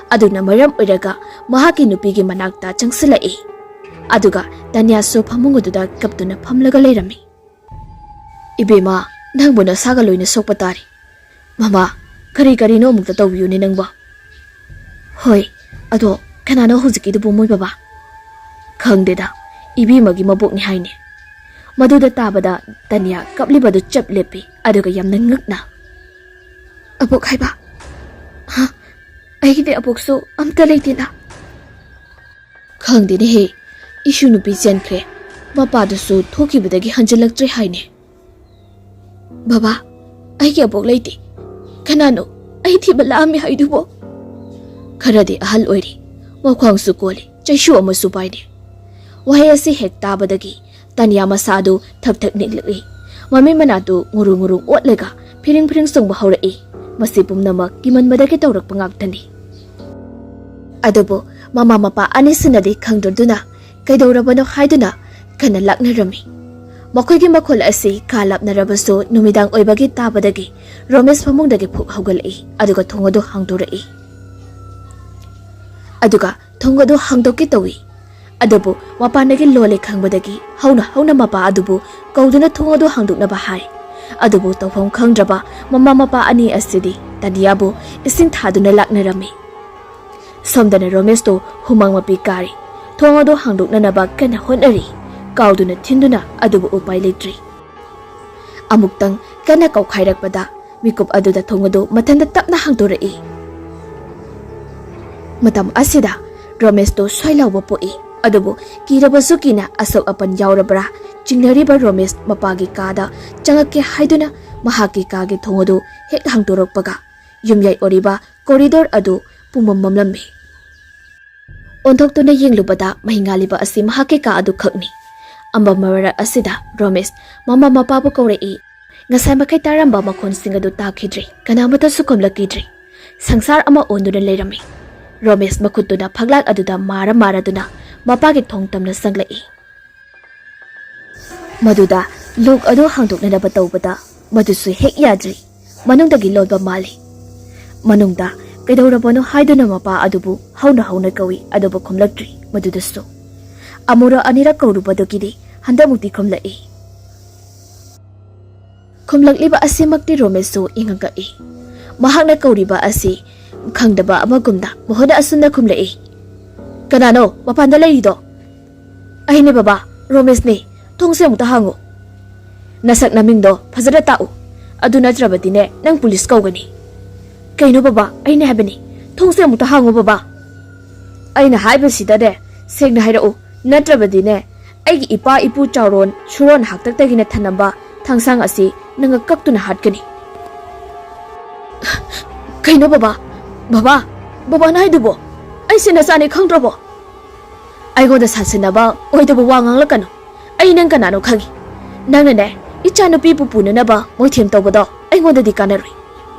ꯑꯗꯨꯅ ꯃꯔꯝ ꯑꯣꯏꯔꯒ ꯃꯍꯥꯛꯀꯤ ꯅꯨꯄꯤꯒꯤ ꯃꯅꯥꯛꯇ ꯆꯪꯁꯤꯜꯂꯛꯏ꯫ ꯑꯗꯨꯒ ꯇꯥꯅꯤꯌꯥꯁꯨ ꯐꯃꯨꯡ ꯑꯗꯨꯗ ꯀꯞꯇꯨꯅ ꯐꯝꯂꯒ ꯂꯩꯔꯝꯃꯤ꯫ "ꯏꯕꯦꯝꯃ, ꯅꯪꯕꯨ ꯅꯁꯥꯒ ꯂꯣꯏꯅ ꯁꯣꯛꯄ ꯇꯥꯔꯦ꯫ ꯃꯃꯥ, "ꯀꯔꯤ ꯀꯔꯤꯅꯣ ꯑꯃꯨꯛꯇ ꯇꯧꯕꯤꯌꯨꯅꯦ ꯅꯪꯕꯣ꯫" "ꯍꯣꯏ, ꯑꯗꯣ ꯀꯅꯥꯅꯣ ꯍꯧꯖꯤꯛꯀꯤꯗꯨꯕꯨ ꯃꯣꯏ ꯕꯕꯥ?" "ꯈꯪꯗꯦꯗ, ꯏꯕꯦꯝꯃꯒꯤ ꯃꯕꯣꯛꯅꯤ ꯍꯥꯏꯅꯦ꯫" ꯃꯗꯨꯗ ꯇꯥꯕꯗ ꯇꯅꯤꯌꯥ ꯀꯞꯂꯤꯕꯗꯨ ꯆꯞ ꯂꯦꯞꯄꯤ, ꯑꯗꯨꯒ ꯌꯥꯝꯅ ꯉꯛꯅ, "ꯑꯕꯣꯛ ꯍꯥꯏꯕ? ꯍꯥ? ꯑꯩꯒꯤꯗꯤ ꯑꯕꯣꯛꯁꯨ ꯑꯝꯇ ꯂꯩꯇꯦꯅ꯫" "ꯈꯪꯗꯦꯅꯦꯍꯦ, ꯏꯁꯨ ꯅꯨꯄꯤ ꯆꯦꯟꯈ꯭ꯔꯦ, ꯃꯄꯥꯗꯨꯁꯨ ꯊꯣꯛꯈꯤꯕꯗꯒꯤ ꯍꯟꯖꯤꯜꯂꯛꯇ꯭ꯔꯦ ꯍꯥꯏꯅꯦ꯫" "ꯕꯕꯥ, ꯑꯩꯒꯤ ꯑꯕꯣꯛ ꯂꯩꯇꯦ꯫ ꯀꯅꯥꯅꯣ ꯑꯩ ꯊꯤꯕ ꯂꯥꯛꯑꯝꯃꯤ ꯍꯥꯏꯗꯨꯕꯣ?" ꯈꯔꯗꯤ ꯑꯍꯜ ꯑꯣꯏꯔꯤ, ꯃꯈ꯭ꯋꯥꯡꯁꯨ ꯀꯣꯜꯂꯤ, ꯆꯩꯁꯨ ꯑꯃꯁꯨ ꯄꯥꯏꯅꯤ꯫ ꯋꯥꯍꯩ ꯑꯁꯤ ꯍꯦꯛ ꯇꯥꯕꯗꯒꯤ ꯇꯥꯅꯤꯌꯥ ꯃꯁꯥꯗꯨ ꯊꯛ ꯊꯛ ꯅꯤꯛꯂꯛꯏ꯫ ꯃꯃꯤ ꯃꯅꯥꯗꯨ ꯉꯨꯔꯨ ꯉꯨꯔꯨ ꯑꯣꯠꯂꯒ ꯐꯤꯔꯤꯡ ꯐꯤꯔꯤꯡ ꯆꯣꯡꯕ ꯍꯧꯔꯛꯏ꯫ ꯃꯁꯤ ꯄꯨꯝꯅꯃꯛ ꯀꯤꯃꯟꯕꯗꯒꯤ ꯇꯧꯔꯛꯄ ꯉꯥꯛꯇꯅꯤ꯫ ꯑꯗꯨꯕꯨ ꯃꯃꯥ ꯃꯄꯥ ꯑꯅꯤꯁꯤꯅꯗꯤ ꯈꯪꯗ꯭ꯔꯗꯨꯅ ꯀꯩꯗꯧꯔꯕꯅꯣ ꯍꯥꯏꯗꯨꯅ ꯀꯟꯅ ꯂꯥꯛꯅꯔꯝꯃꯤ꯫ ꯃꯈꯣꯏꯒꯤ ꯃꯈꯣꯜ ꯑꯁꯤ ꯀꯥ ꯂꯥꯞꯅꯔꯕꯁꯨ ꯅꯨꯃꯤꯗꯥꯡ ꯑꯣꯏꯕꯒꯤ ꯇꯥꯕꯗꯒꯤ ꯔꯣꯃꯦꯁ ꯐꯃꯨꯡꯗꯒꯤ ꯐꯨꯛ ꯍꯧꯒꯠꯂꯛꯏ, ꯑꯗꯨꯒ ꯊꯣꯡ ꯑꯗꯨ ꯍꯥꯡꯗꯣꯔꯛꯏ꯫ ꯑꯗꯨꯒ ꯊꯣꯡ ꯑꯗꯨ ꯍꯥꯡꯗꯣꯛꯀꯦ ꯇꯧꯏ꯫ ꯑꯗꯨꯕꯨ ꯃꯄꯥꯟꯗꯒꯤ ꯂꯣꯜꯂꯦ ꯈꯪꯕꯗꯒꯤ ꯍꯧꯅ ꯍꯧꯅ ꯃꯄꯥ ꯑꯗꯨꯕꯨ ꯀꯧꯗꯨꯅ ꯊꯣꯡ ꯑꯗꯨ ꯍꯥꯡꯗꯣꯛꯅꯕ ꯍꯥꯏ꯫ ꯑꯗꯨꯕꯨ ꯇꯧꯐꯝ ꯈꯪꯗ꯭ꯔꯕ ꯃꯃꯥ ꯃꯄꯥ ꯑꯅꯤ ꯑꯁꯤꯗꯤ ꯇꯥꯅꯤꯌꯥꯕꯨ ꯏꯁꯤꯡ ꯊꯥꯗꯨꯅ ꯂꯥꯛꯅꯔꯝꯃꯤ꯫ ꯁꯣꯝꯗꯅ ꯔꯣꯃꯦꯁꯇꯣ ꯍꯨꯃꯥꯡ ꯃꯄꯤ ꯀꯥꯔꯤ꯫ ꯊꯣꯡ ꯑꯗꯨ ꯍꯥꯡꯗꯣꯛꯅꯅꯕ ꯀꯟꯅ ꯍꯣꯠꯅꯔꯤ꯫ ꯀꯥꯎꯗꯨꯅ ꯊꯤꯟꯗꯨꯅ ꯑꯗꯨꯕꯨ ꯎꯄꯥꯏ ꯂꯩꯇ꯭ꯔꯤ꯫ ꯑꯃꯨꯛꯇꯪ ꯀꯟꯅ ꯀꯧꯈꯥꯏꯔꯛꯄꯗ ꯃꯤꯀꯨꯞ ꯑꯗꯨꯗ ꯊꯣꯡ ꯑꯗꯨ ꯃꯊꯟꯇ ꯇꯞꯅ ꯍꯥꯡꯗꯣꯔꯛꯏ꯫ ꯃꯇꯝ ꯑꯁꯤꯗ ꯔꯣꯃꯦꯁꯇꯣ ꯁ꯭ꯋꯥꯏ ꯂꯥꯎꯕ ꯄꯣꯛꯏ꯫ ꯑꯗꯨꯕꯨ ꯀꯤꯔꯕꯁꯨ ꯀꯤꯅ ꯑꯁꯣꯛ ꯑꯄꯟ ꯌꯥꯎꯔꯕ꯭ꯔꯥ ꯆꯤꯡꯅꯔꯤꯕ ꯔꯣꯃꯦꯁ ꯃꯄꯥꯒꯤ ꯀꯥꯗ ꯆꯪꯉꯛꯀꯦ ꯍꯥꯏꯗꯨꯅ ꯃꯍꯥꯛꯀꯤ ꯀꯥꯒꯤ ꯊꯣꯡ ꯑꯗꯨ ꯍꯦꯛ ꯍꯥꯡꯗꯣꯔꯛꯄꯒ ꯌꯨꯝꯌꯥꯏ ꯑꯣꯏꯔꯤꯕ ꯀꯣꯔꯤꯗꯣꯔ ꯑꯗꯨ ꯄꯨꯝꯃꯝ ꯃꯝꯂꯝꯃꯤ꯫ ꯑꯣꯟꯊꯣꯛꯇꯨꯅ ꯌꯦꯡꯂꯨꯕꯗ ꯃꯩ ꯉꯥꯜꯂꯤꯕ ꯑꯁꯤ ꯃꯍꯥꯛꯀꯤ ꯀꯥ ꯑꯗꯨ ꯈꯛꯅꯤ꯫ ꯑꯃꯝꯕ ꯃꯔꯛ ꯑꯁꯤꯗ ꯔꯣꯃꯦꯁ ꯃꯃꯥ ꯃꯄꯥꯕꯨ ꯀꯧꯔꯛꯏ꯫ ꯉꯁꯥꯏ ꯃꯈꯩ ꯇꯥꯔꯝꯕ ꯃꯈꯣꯟꯁꯤꯡ ꯑꯗꯨ ꯇꯥꯈꯤꯗ꯭ꯔꯦ꯫ ꯀꯅꯥꯃꯠꯇꯁꯨ ꯈꯨꯝꯂꯛꯈꯤꯗ꯭ꯔꯦ꯫ ꯁꯪꯁꯥꯔ ꯑꯃ ꯑꯣꯟꯗꯨꯅ ꯂꯩꯔꯝꯃꯤ꯫ ꯔꯣꯃꯦꯁ ꯃꯈꯨꯠꯇꯨꯅ ꯐꯛꯂꯥꯡ ꯑꯗꯨꯗ ꯃꯥꯔ ꯃꯥꯔꯗꯨꯅ ꯃꯄꯥꯒꯤ ꯊꯣꯡ ꯇꯝꯅ ꯆꯪꯂꯛꯏ꯫ ꯃꯗꯨꯗ ꯂꯣꯛ ꯑꯗꯨ ꯍꯥꯡꯗꯣꯛꯅꯅꯕ ꯇꯧꯕꯗ ꯃꯗꯨꯁꯨ ꯍꯦꯛ ꯌꯥꯗ꯭ꯔꯤ꯫ ꯃꯅꯨꯡꯗꯒꯤ ꯂꯣꯟꯕ ꯃꯥꯜꯂꯤ꯫ ꯃꯅꯨꯡꯗ ꯀꯩꯗꯧꯔꯕꯅꯣ ꯍꯥꯏꯗꯨꯅ ꯃꯄꯥ ꯑꯗꯨꯕꯨ ꯍꯧꯅ ꯍꯧꯅ ꯀꯧꯏ, ꯑꯗꯨꯕꯨ ꯈꯨꯝꯂꯛꯇ꯭ꯔꯤ꯫ ꯃꯗꯨꯗꯁꯨ ꯑꯃꯨꯔꯛ ꯑꯅꯤꯔꯛ ꯀꯧꯔꯨꯕꯗꯨꯒꯤꯗꯤ ꯍꯟꯗꯛꯃꯨꯛꯇꯤ ꯈꯨꯝꯂꯛꯏ꯫ ꯈꯨꯝꯂꯛꯂꯤꯕ ꯑꯁꯤꯃꯛꯇꯤ ꯔꯣꯃꯦꯁꯁꯨ ꯏꯉꯛ ꯉꯛꯏ꯫ ꯃꯍꯥꯛꯅ ꯀꯧꯔꯤꯕ ꯑꯁꯤ ꯈꯪꯗꯕ ꯑꯃꯒꯨꯝꯅ ꯃꯣꯍꯟꯅ ꯑꯁꯨꯝꯅ ꯈꯨꯝꯂꯛꯏ, "ꯀꯅꯥꯅꯣ ꯃꯄꯥꯟꯗ ꯂꯩꯔꯤꯗꯣ?" "ꯑꯩꯅꯦ ꯕꯕꯥ, ꯔꯣꯃꯦꯁꯅꯦ꯫ ꯊꯣꯡꯁꯦ ꯑꯃꯨꯛꯇ ꯍꯥꯡꯉꯨ꯫ ꯅꯁꯛ ꯅꯃꯤꯡꯗꯣ ꯐꯖꯅ ꯇꯥꯛꯎ꯫ ꯑꯗꯨ ꯅꯠꯇ꯭ꯔꯕꯗꯤꯅꯦ, ꯅꯪ ꯄꯨꯂꯤꯁ ꯀꯧꯒꯅꯤ꯫" "ꯀꯩꯅꯣ ꯕꯕꯥ, ꯑꯩꯅꯦ ꯍꯥꯏꯕꯅꯤ꯫ ꯊꯣꯡꯁꯦ ꯑꯃꯨꯛꯇ ꯍꯥꯡꯉꯨ ꯕꯕꯥ꯫" "ꯑꯩꯅ ꯍꯥꯏꯕꯁꯤꯗꯅꯦ, ꯁꯦꯡꯅ ꯍꯥꯏꯔꯛꯎ꯫ ꯅꯠꯇ꯭ꯔꯕꯗꯤꯅꯦ, ꯑꯩꯒꯤ ꯏꯄꯥ ꯏꯄꯨ ꯆꯥꯎꯔꯣꯟ ꯁꯨꯔꯣꯟ ꯍꯥꯛꯇꯛꯇꯒꯤꯅ ꯊꯅꯝꯕ ꯊꯥꯡꯁꯥꯡ ꯑꯁꯤ ꯅꯪꯅ ꯀꯛꯇꯨꯅ ꯍꯥꯠꯀꯅꯤ꯫" "ꯀꯩꯅꯣ ꯕꯕꯥ? ꯕꯕꯥ, ꯕꯕꯥꯅ ꯍꯥꯏꯗꯨꯕꯣ? ꯑꯩꯁꯦ ꯅꯆꯥꯅꯦ ꯈꯪꯗ꯭ꯔꯕꯣ?" "ꯑꯩꯉꯣꯟꯗ ꯁꯥꯁꯤꯟꯅꯕ ꯑꯣꯏꯗꯕ ꯋꯥ ꯉꯥꯡꯂꯛꯀꯅꯨ꯫ ꯑꯩ ꯅꯪ ꯀꯅꯥꯅꯣ ꯈꯪꯉꯤ꯫ ꯅꯪꯅꯅꯦ, ꯏꯆꯥꯅꯨꯄꯤꯕꯨ ꯄꯨꯅꯅꯕ ꯃꯣꯏꯊꯦꯝ ꯇꯧꯕꯗꯣ ꯑꯩꯉꯣꯟꯗꯗꯤ ꯀꯥꯟꯅꯔꯣꯏ꯫"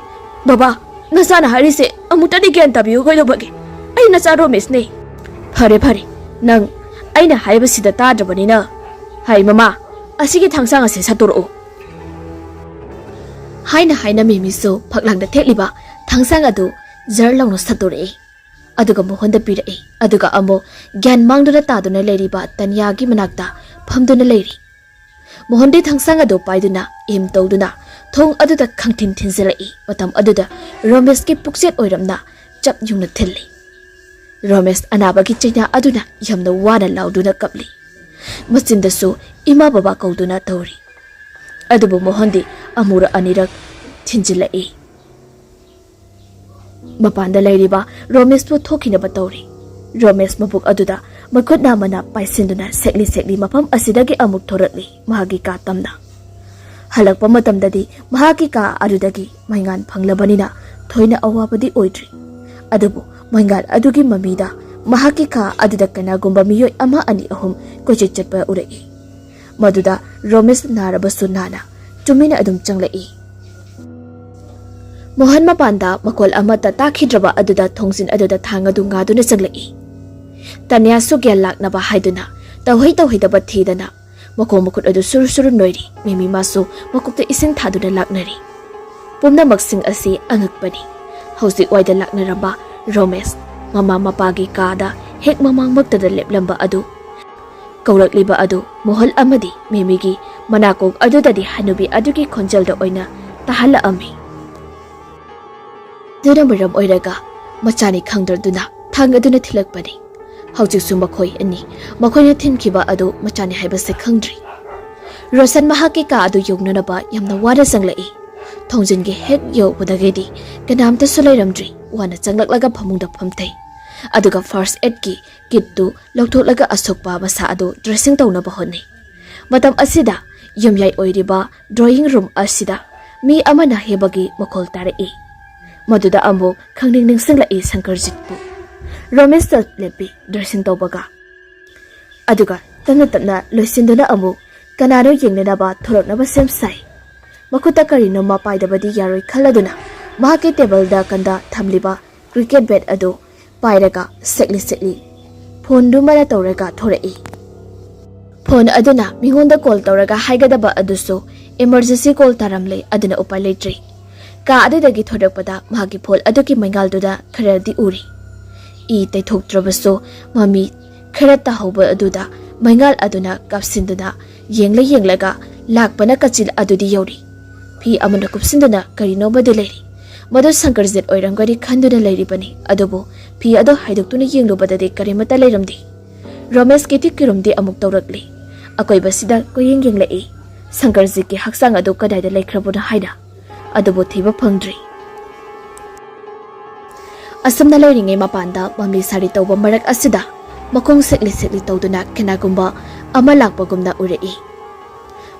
"ꯕꯕꯥ, ꯅꯆꯥꯅ ꯍꯥꯏꯔꯤꯁꯦ ꯑꯃꯨꯛꯇꯗꯤ ꯒ꯭ꯌꯥꯟ ꯇꯥꯕꯤꯌꯨ ꯀꯩꯗꯧꯕꯒꯦ? ꯑꯩ ꯅꯆꯥ ꯔꯣꯃꯦꯁꯅꯦ꯫" "ꯐꯔꯦ, ꯐꯔꯦ, ꯅꯪ ꯑꯩꯅ ꯍꯥꯏꯕꯁꯤꯗ ꯇꯥꯗ꯭ꯔꯕꯅꯤꯅ꯫ ꯍꯥꯏ ꯃꯃꯥ, ꯑꯁꯤꯒꯤ ꯊꯥꯡꯁꯥꯡ ꯑꯁꯦ ꯁꯠꯇꯣꯔꯛꯎ꯫" ꯍꯥꯏꯅ ꯍꯥꯏꯅ ꯃꯦꯃꯤꯁꯨ ꯐꯛꯂꯥꯡꯗ ꯊꯦꯠꯂꯤꯕ ꯊꯥꯡꯁꯥꯡ ꯑꯗꯨ ꯖꯔ ꯂꯥꯎꯅ ꯁꯠꯇꯣꯔꯛꯏ꯫ ꯑꯗꯨꯒ ꯃꯣꯍꯟꯗ ꯄꯤꯔꯛꯏ꯫ ꯑꯗꯨꯒ ꯑꯃꯨꯛ ꯒ꯭ꯌꯥꯟ ꯃꯥꯡꯗꯨꯅ ꯇꯥꯗꯨꯅ ꯂꯩꯔꯤꯕ ꯇꯟꯌꯥꯒꯤ ꯃꯅꯥꯛꯇ ꯐꯝꯗꯨꯅ ꯂꯩꯔꯤ꯫ ꯃꯣꯍꯟꯗꯤ ꯊꯥꯡꯁꯥꯡ ꯑꯗꯨ ꯄꯥꯏꯗꯨꯅ ꯑꯦꯝ ꯇꯧꯗꯨꯅ ꯊꯣꯡ ꯑꯗꯨꯗ ꯈꯪꯊꯤꯟ ꯊꯤꯟꯖꯤꯜꯂꯛꯏ꯫ ꯃꯇꯝ ꯑꯗꯨꯗ ꯔꯣꯃꯦꯁꯀꯤ ꯄꯨꯛꯆꯦꯠ ꯑꯣꯏꯔꯝꯅ ꯆꯞ ꯌꯨꯡꯅ ꯊꯤꯜꯂꯤ꯫ ꯔꯣꯃꯦꯁ ꯑꯅꯥꯕꯒꯤ ꯆꯩꯅꯥ ꯑꯗꯨꯅ ꯌꯥꯝꯅ ꯋꯥꯅ ꯂꯥꯎꯗꯨꯅ ꯀꯞꯂꯤ꯫ ꯃꯆꯤꯟꯗꯁꯨ ꯏꯃꯥ ꯕꯕꯥ ꯀꯧꯗꯨꯅ ꯇꯧꯔꯤ꯫ ꯑꯗꯨꯕꯨ ꯃꯣꯍꯟꯗꯤ ꯑꯃꯨꯔꯛ ꯑꯅꯤꯔꯛ ꯊꯤꯟꯖꯤꯜꯂꯛꯏ꯫ ꯃꯄꯥꯟꯗ ꯂꯩꯔꯤꯕ ꯔꯣꯃꯦꯁꯄꯨ ꯊꯣꯛꯈꯤꯅꯕ ꯇꯧꯔꯤ꯫ ꯔꯣꯃꯦꯁ ꯃꯕꯨꯛ ꯑꯗꯨꯗ ꯃꯈꯨꯠ ꯅꯥꯝꯃꯅ ꯄꯥꯏꯁꯤꯟꯗꯨꯅ ꯁꯦꯛꯂꯤ ꯁꯦꯛꯂꯤ ꯃꯐꯝ ꯑꯁꯤꯗꯒꯤ ꯑꯃꯨꯛ ꯊꯣꯔꯛꯂꯤ ꯃꯍꯥꯛꯀꯤ ꯀꯥ ꯇꯝꯅ꯫ ꯍꯜꯂꯛꯄ ꯃꯇꯝꯗꯗꯤ ꯃꯍꯥꯛꯀꯤ ꯀꯥ ꯑꯗꯨꯗꯒꯤ ꯃꯩꯉꯥꯟ ꯐꯪꯂꯕꯅꯤꯅ ꯊꯣꯏꯅ ꯑꯋꯥꯕꯗꯤ ꯑꯣꯏꯗ꯭ꯔꯤ꯫ ꯑꯗꯨꯕꯨ ꯃꯩꯉꯥꯟ ꯑꯗꯨꯒꯤ ꯃꯃꯤꯗ ꯃꯍꯥꯛꯀꯤ ꯀꯥ ꯑꯗꯨꯗ ꯀꯅꯥꯒꯨꯝꯕ ꯃꯤꯑꯣꯏ ꯑꯃ ꯑꯅꯤ ꯑꯍꯨꯝ ꯀꯣꯏꯆꯠ ꯆꯠꯄ ꯎꯔꯛꯏ꯫ ꯃꯗꯨꯗ ꯔꯣꯃꯦꯁ ꯅꯥꯔꯕꯁꯨ ꯅꯥꯅ ꯇꯨꯃꯤꯟꯅ ꯑꯗꯨꯝ ꯆꯪꯂꯛꯏ꯫ ꯃꯣꯍꯟ ꯃꯄꯥꯟꯗ ꯃꯈꯣꯜ ꯑꯃꯠꯇ ꯇꯥꯈꯤꯗ꯭ꯔꯕ ꯑꯗꯨꯗ ꯊꯣꯡꯖꯤꯟ ꯑꯗꯨꯗ ꯊꯥꯡ ꯑꯗꯨ ꯉꯥꯗꯨꯅ ꯆꯪꯂꯛꯏ꯫ ꯇꯅ꯭ꯌꯥꯁꯨ ꯒ꯭ꯌꯥꯟ ꯂꯥꯛꯅꯕ ꯍꯥꯏꯗꯨꯅ ꯇꯧꯍꯩ ꯇꯧꯍꯩꯗꯕ ꯊꯤꯗꯅ ꯃꯈꯣꯡ ꯃꯈꯨꯠ ꯑꯗꯨ ꯁꯨꯔꯨ ꯁꯨꯔꯨ ꯅꯣꯏꯔꯤ꯫ ꯃꯦꯃꯤ ꯃꯥꯁꯨ ꯃꯀꯣꯛꯇ ꯏꯁꯤꯡ ꯊꯥꯗꯨꯅ ꯂꯥꯛꯅꯔꯤ꯫ ꯄꯨꯝꯅꯃꯛꯁꯤꯡ ꯑꯁꯤ ꯑꯉꯛꯄꯅꯤ꯫ ꯍꯧꯖꯤꯛ ꯋꯥꯏꯗ ꯂꯥꯛꯅꯔꯝꯕ ꯔꯣꯃꯦꯁ ꯃꯃꯥ ꯃꯄꯥꯒꯤ ꯀꯥꯗ ꯍꯦꯛ ꯃꯃꯥꯡꯃꯛꯇꯗ ꯂꯦꯞꯂꯝꯕ ꯑꯗꯨ ꯀꯧꯔꯛꯂꯤꯕ ꯑꯗꯨ ꯃꯣꯍꯜ ꯑꯃꯗꯤ ꯃꯦꯃꯤꯒꯤ ꯃꯅꯥꯀꯣꯡ ꯑꯗꯨꯗꯗꯤ ꯍꯅꯨꯕꯤ ꯑꯗꯨꯒꯤ ꯈꯣꯟꯖꯦꯜꯗ ꯑꯣꯏꯅ ꯇꯥꯍꯜꯂꯛꯑꯝꯃꯤ꯫ ꯑꯗꯨꯅ ꯃꯔꯝ ꯑꯣꯏꯔꯒ ꯃꯆꯥꯅꯤ ꯈꯪꯗ꯭ꯔꯗꯨꯅ ꯊꯥꯡ ꯑꯗꯨꯅ ꯊꯤꯜꯂꯛꯄꯅꯤ꯫ ꯍꯧꯖꯤꯛꯁꯨ ꯃꯈꯣꯏ ꯑꯅꯤ ꯃꯈꯣꯏꯅ ꯊꯤꯟꯈꯤꯕ ꯑꯗꯨ ꯃꯆꯥꯅꯤ ꯍꯥꯏꯕꯁꯤ ꯈꯪꯗ꯭ꯔꯤ꯫ ꯔꯣꯁꯟ ꯃꯍꯥꯛꯀꯤ ꯀꯥ ꯑꯗꯨ ꯌꯧꯅꯅꯕ ꯌꯥꯝꯅ ꯋꯥꯅ ꯆꯪꯂꯛꯏ꯫ ꯊꯣꯡꯖꯤꯟꯒꯤ ꯍꯦꯛ ꯌꯧꯕꯗꯒꯤꯗꯤ ꯀꯅꯥꯝꯇꯁꯨ ꯂꯩꯔꯝꯗ꯭ꯔꯤ꯫ ꯋꯥꯅ ꯆꯪꯂꯛꯂꯒ ꯐꯃꯨꯡꯗ ꯐꯝꯊꯩ꯫ ꯑꯗꯨꯒ ꯐꯥꯔꯁ ꯑꯦꯗꯀꯤ ꯀꯤꯠꯇꯨ ꯂꯧꯊꯣꯛꯂꯒ ꯑꯁꯣꯛꯄ ꯃꯁꯥ ꯑꯗꯨ ꯗ꯭ꯔꯦꯁꯤꯡ ꯇꯧꯅꯕ ꯍꯣꯠꯅꯩ꯫ ꯃꯇꯝ ꯑꯁꯤꯗ ꯌꯨꯝꯌꯥꯏ ꯑꯣꯏꯔꯤꯕ ꯗ꯭ꯔꯣꯌꯤꯡ ꯔꯨꯝ ꯑꯁꯤꯗ ꯃꯤ ꯑꯃꯅ ꯍꯦꯕꯒꯤ ꯃꯈꯣꯜ ꯇꯥꯔꯛꯏ꯫ ꯃꯗꯨꯗ ꯑꯃꯨꯛ ꯈꯪꯅꯤꯡ ꯅꯤꯡꯁꯤꯡꯂꯛꯏ ꯁꯪꯀꯔꯖꯤꯠꯄꯨ꯫ ꯔꯣꯃꯦꯁꯇ ꯂꯦꯞꯄꯤ ꯗ꯭ꯔꯦꯁꯤꯡ ꯇꯧꯕꯒ꯫ ꯑꯗꯨꯒ ꯇꯞꯅ ꯇꯞꯅ ꯂꯣꯏꯁꯤꯟꯗꯨꯅ ꯑꯃꯨꯛ ꯀꯅꯥꯅꯣ ꯌꯦꯡꯅꯅꯕ ꯊꯣꯔꯛꯅꯕ ꯁꯦꯝ ꯁꯥꯏ꯫ ꯃꯈꯨꯠꯇ ꯀꯔꯤꯅꯣꯃ ꯄꯥꯏꯗꯕꯗꯤ ꯌꯥꯔꯣꯏ ꯈꯜꯂꯗꯨꯅ ꯃꯍꯥꯛꯀꯤ ꯇꯦꯕꯜꯗ ꯀꯟꯗ ꯊꯝꯂꯤꯕ ꯀ꯭ꯔꯤꯀꯦꯠ ꯕꯦꯠ ꯑꯗꯨ ꯄꯥꯏꯔꯒ ꯁꯦꯛꯂꯤ ꯁꯦꯛꯂꯤ ꯐꯣꯟꯗꯨꯃꯅ ꯇꯧꯔꯒ ꯊꯣꯔꯛꯏ꯫ ꯐꯣꯟ ꯑꯗꯨꯅ ꯃꯤꯉꯣꯟꯗ ꯀꯣꯜ ꯇꯧꯔꯒ ꯍꯥꯏꯒꯗꯕ ꯑꯗꯨꯁꯨ ꯏꯃꯔꯖꯦꯟꯁꯤ ꯀꯣꯜ ꯇꯥꯔꯝꯂꯦ꯫ ꯑꯗꯨꯅ ꯎꯄꯥꯏ ꯂꯩꯇ꯭ꯔꯦ꯫ ꯀꯥ ꯑꯗꯨꯗꯒꯤ ꯊꯣꯔꯛꯄꯗ ꯃꯍꯥꯛꯀꯤ ꯐꯣꯟ ꯑꯗꯨꯒꯤ ꯃꯩꯉꯥꯜꯗꯨꯗ ꯈꯔꯗꯤ ꯎꯔꯤ꯫ ꯏ ꯇꯩꯊꯣꯛꯇ꯭ꯔꯕꯁꯨ ꯃꯃꯤ ꯈꯔ ꯇꯥꯍꯧꯕ ꯑꯗꯨꯗ ꯃꯩꯉꯥꯜ ꯑꯗꯨꯅ ꯀꯥꯞꯁꯤꯟꯗꯨꯅ ꯌꯦꯡꯂ ꯌꯦꯡꯂꯒ ꯂꯥꯛꯄꯅ ꯀꯥꯆꯤꯟ ꯑꯗꯨꯗꯤ ꯌꯧꯔꯤ꯫ ꯐꯤ ꯑꯃꯅ ꯀꯨꯞꯁꯤꯟꯗꯨꯅ ꯀꯔꯤꯅꯣꯃꯗꯤ ꯂꯩꯔꯤ꯫ ꯃꯗꯨ ꯁꯪꯀꯔꯖꯤꯠ ꯑꯣꯏꯔꯝꯒꯅꯤ ꯈꯟꯗꯨꯅ ꯂꯩꯔꯤꯕꯅꯤ꯫ ꯑꯗꯨꯕꯨ ꯐꯤ ꯑꯗꯨ ꯍꯥꯏꯗꯣꯛꯇꯨꯅ ꯌꯦꯡꯂꯨꯕꯗꯗꯤ ꯀꯔꯤꯃꯠꯇ ꯂꯩꯔꯝꯗꯦ꯫ ꯔꯣꯃꯦꯁ ꯀꯤꯇꯤ ꯀꯤꯔꯨꯝꯗꯤ ꯑꯃꯨꯛ ꯇꯧꯔꯛꯂꯤ꯫ ꯑꯀꯣꯏꯕꯁꯤꯗ ꯀꯣꯏꯌꯦꯡ ꯌꯦꯡꯂꯛꯏ꯫ ꯁꯪꯀꯔꯖꯤꯠꯀꯤ ꯍꯛꯆꯥꯡ ꯑꯗꯨ ꯀꯗꯥꯏꯗ ꯂꯩꯈ꯭ꯔꯕꯅꯣ ꯍꯥꯏꯅ꯫ ꯑꯗꯨꯕꯨ ꯊꯤꯕ ꯐꯪꯗ꯭ꯔꯤ꯫ ꯑꯁꯨꯝꯅ ꯂꯩꯔꯤꯉꯩ ꯃꯄꯥꯟꯗ ꯃꯃꯤ ꯁꯥꯔꯤ ꯇꯧꯕ ꯃꯔꯛ ꯑꯁꯤꯗ ꯃꯈꯣꯡ ꯁꯦꯛꯂꯤ ꯁꯦꯛꯂꯤ ꯇꯧꯗꯨꯅ ꯀꯅꯥꯒꯨꯝꯕ ꯑꯃ ꯂꯥꯛꯄꯒꯨꯝꯅ ꯎꯔꯛꯏ꯫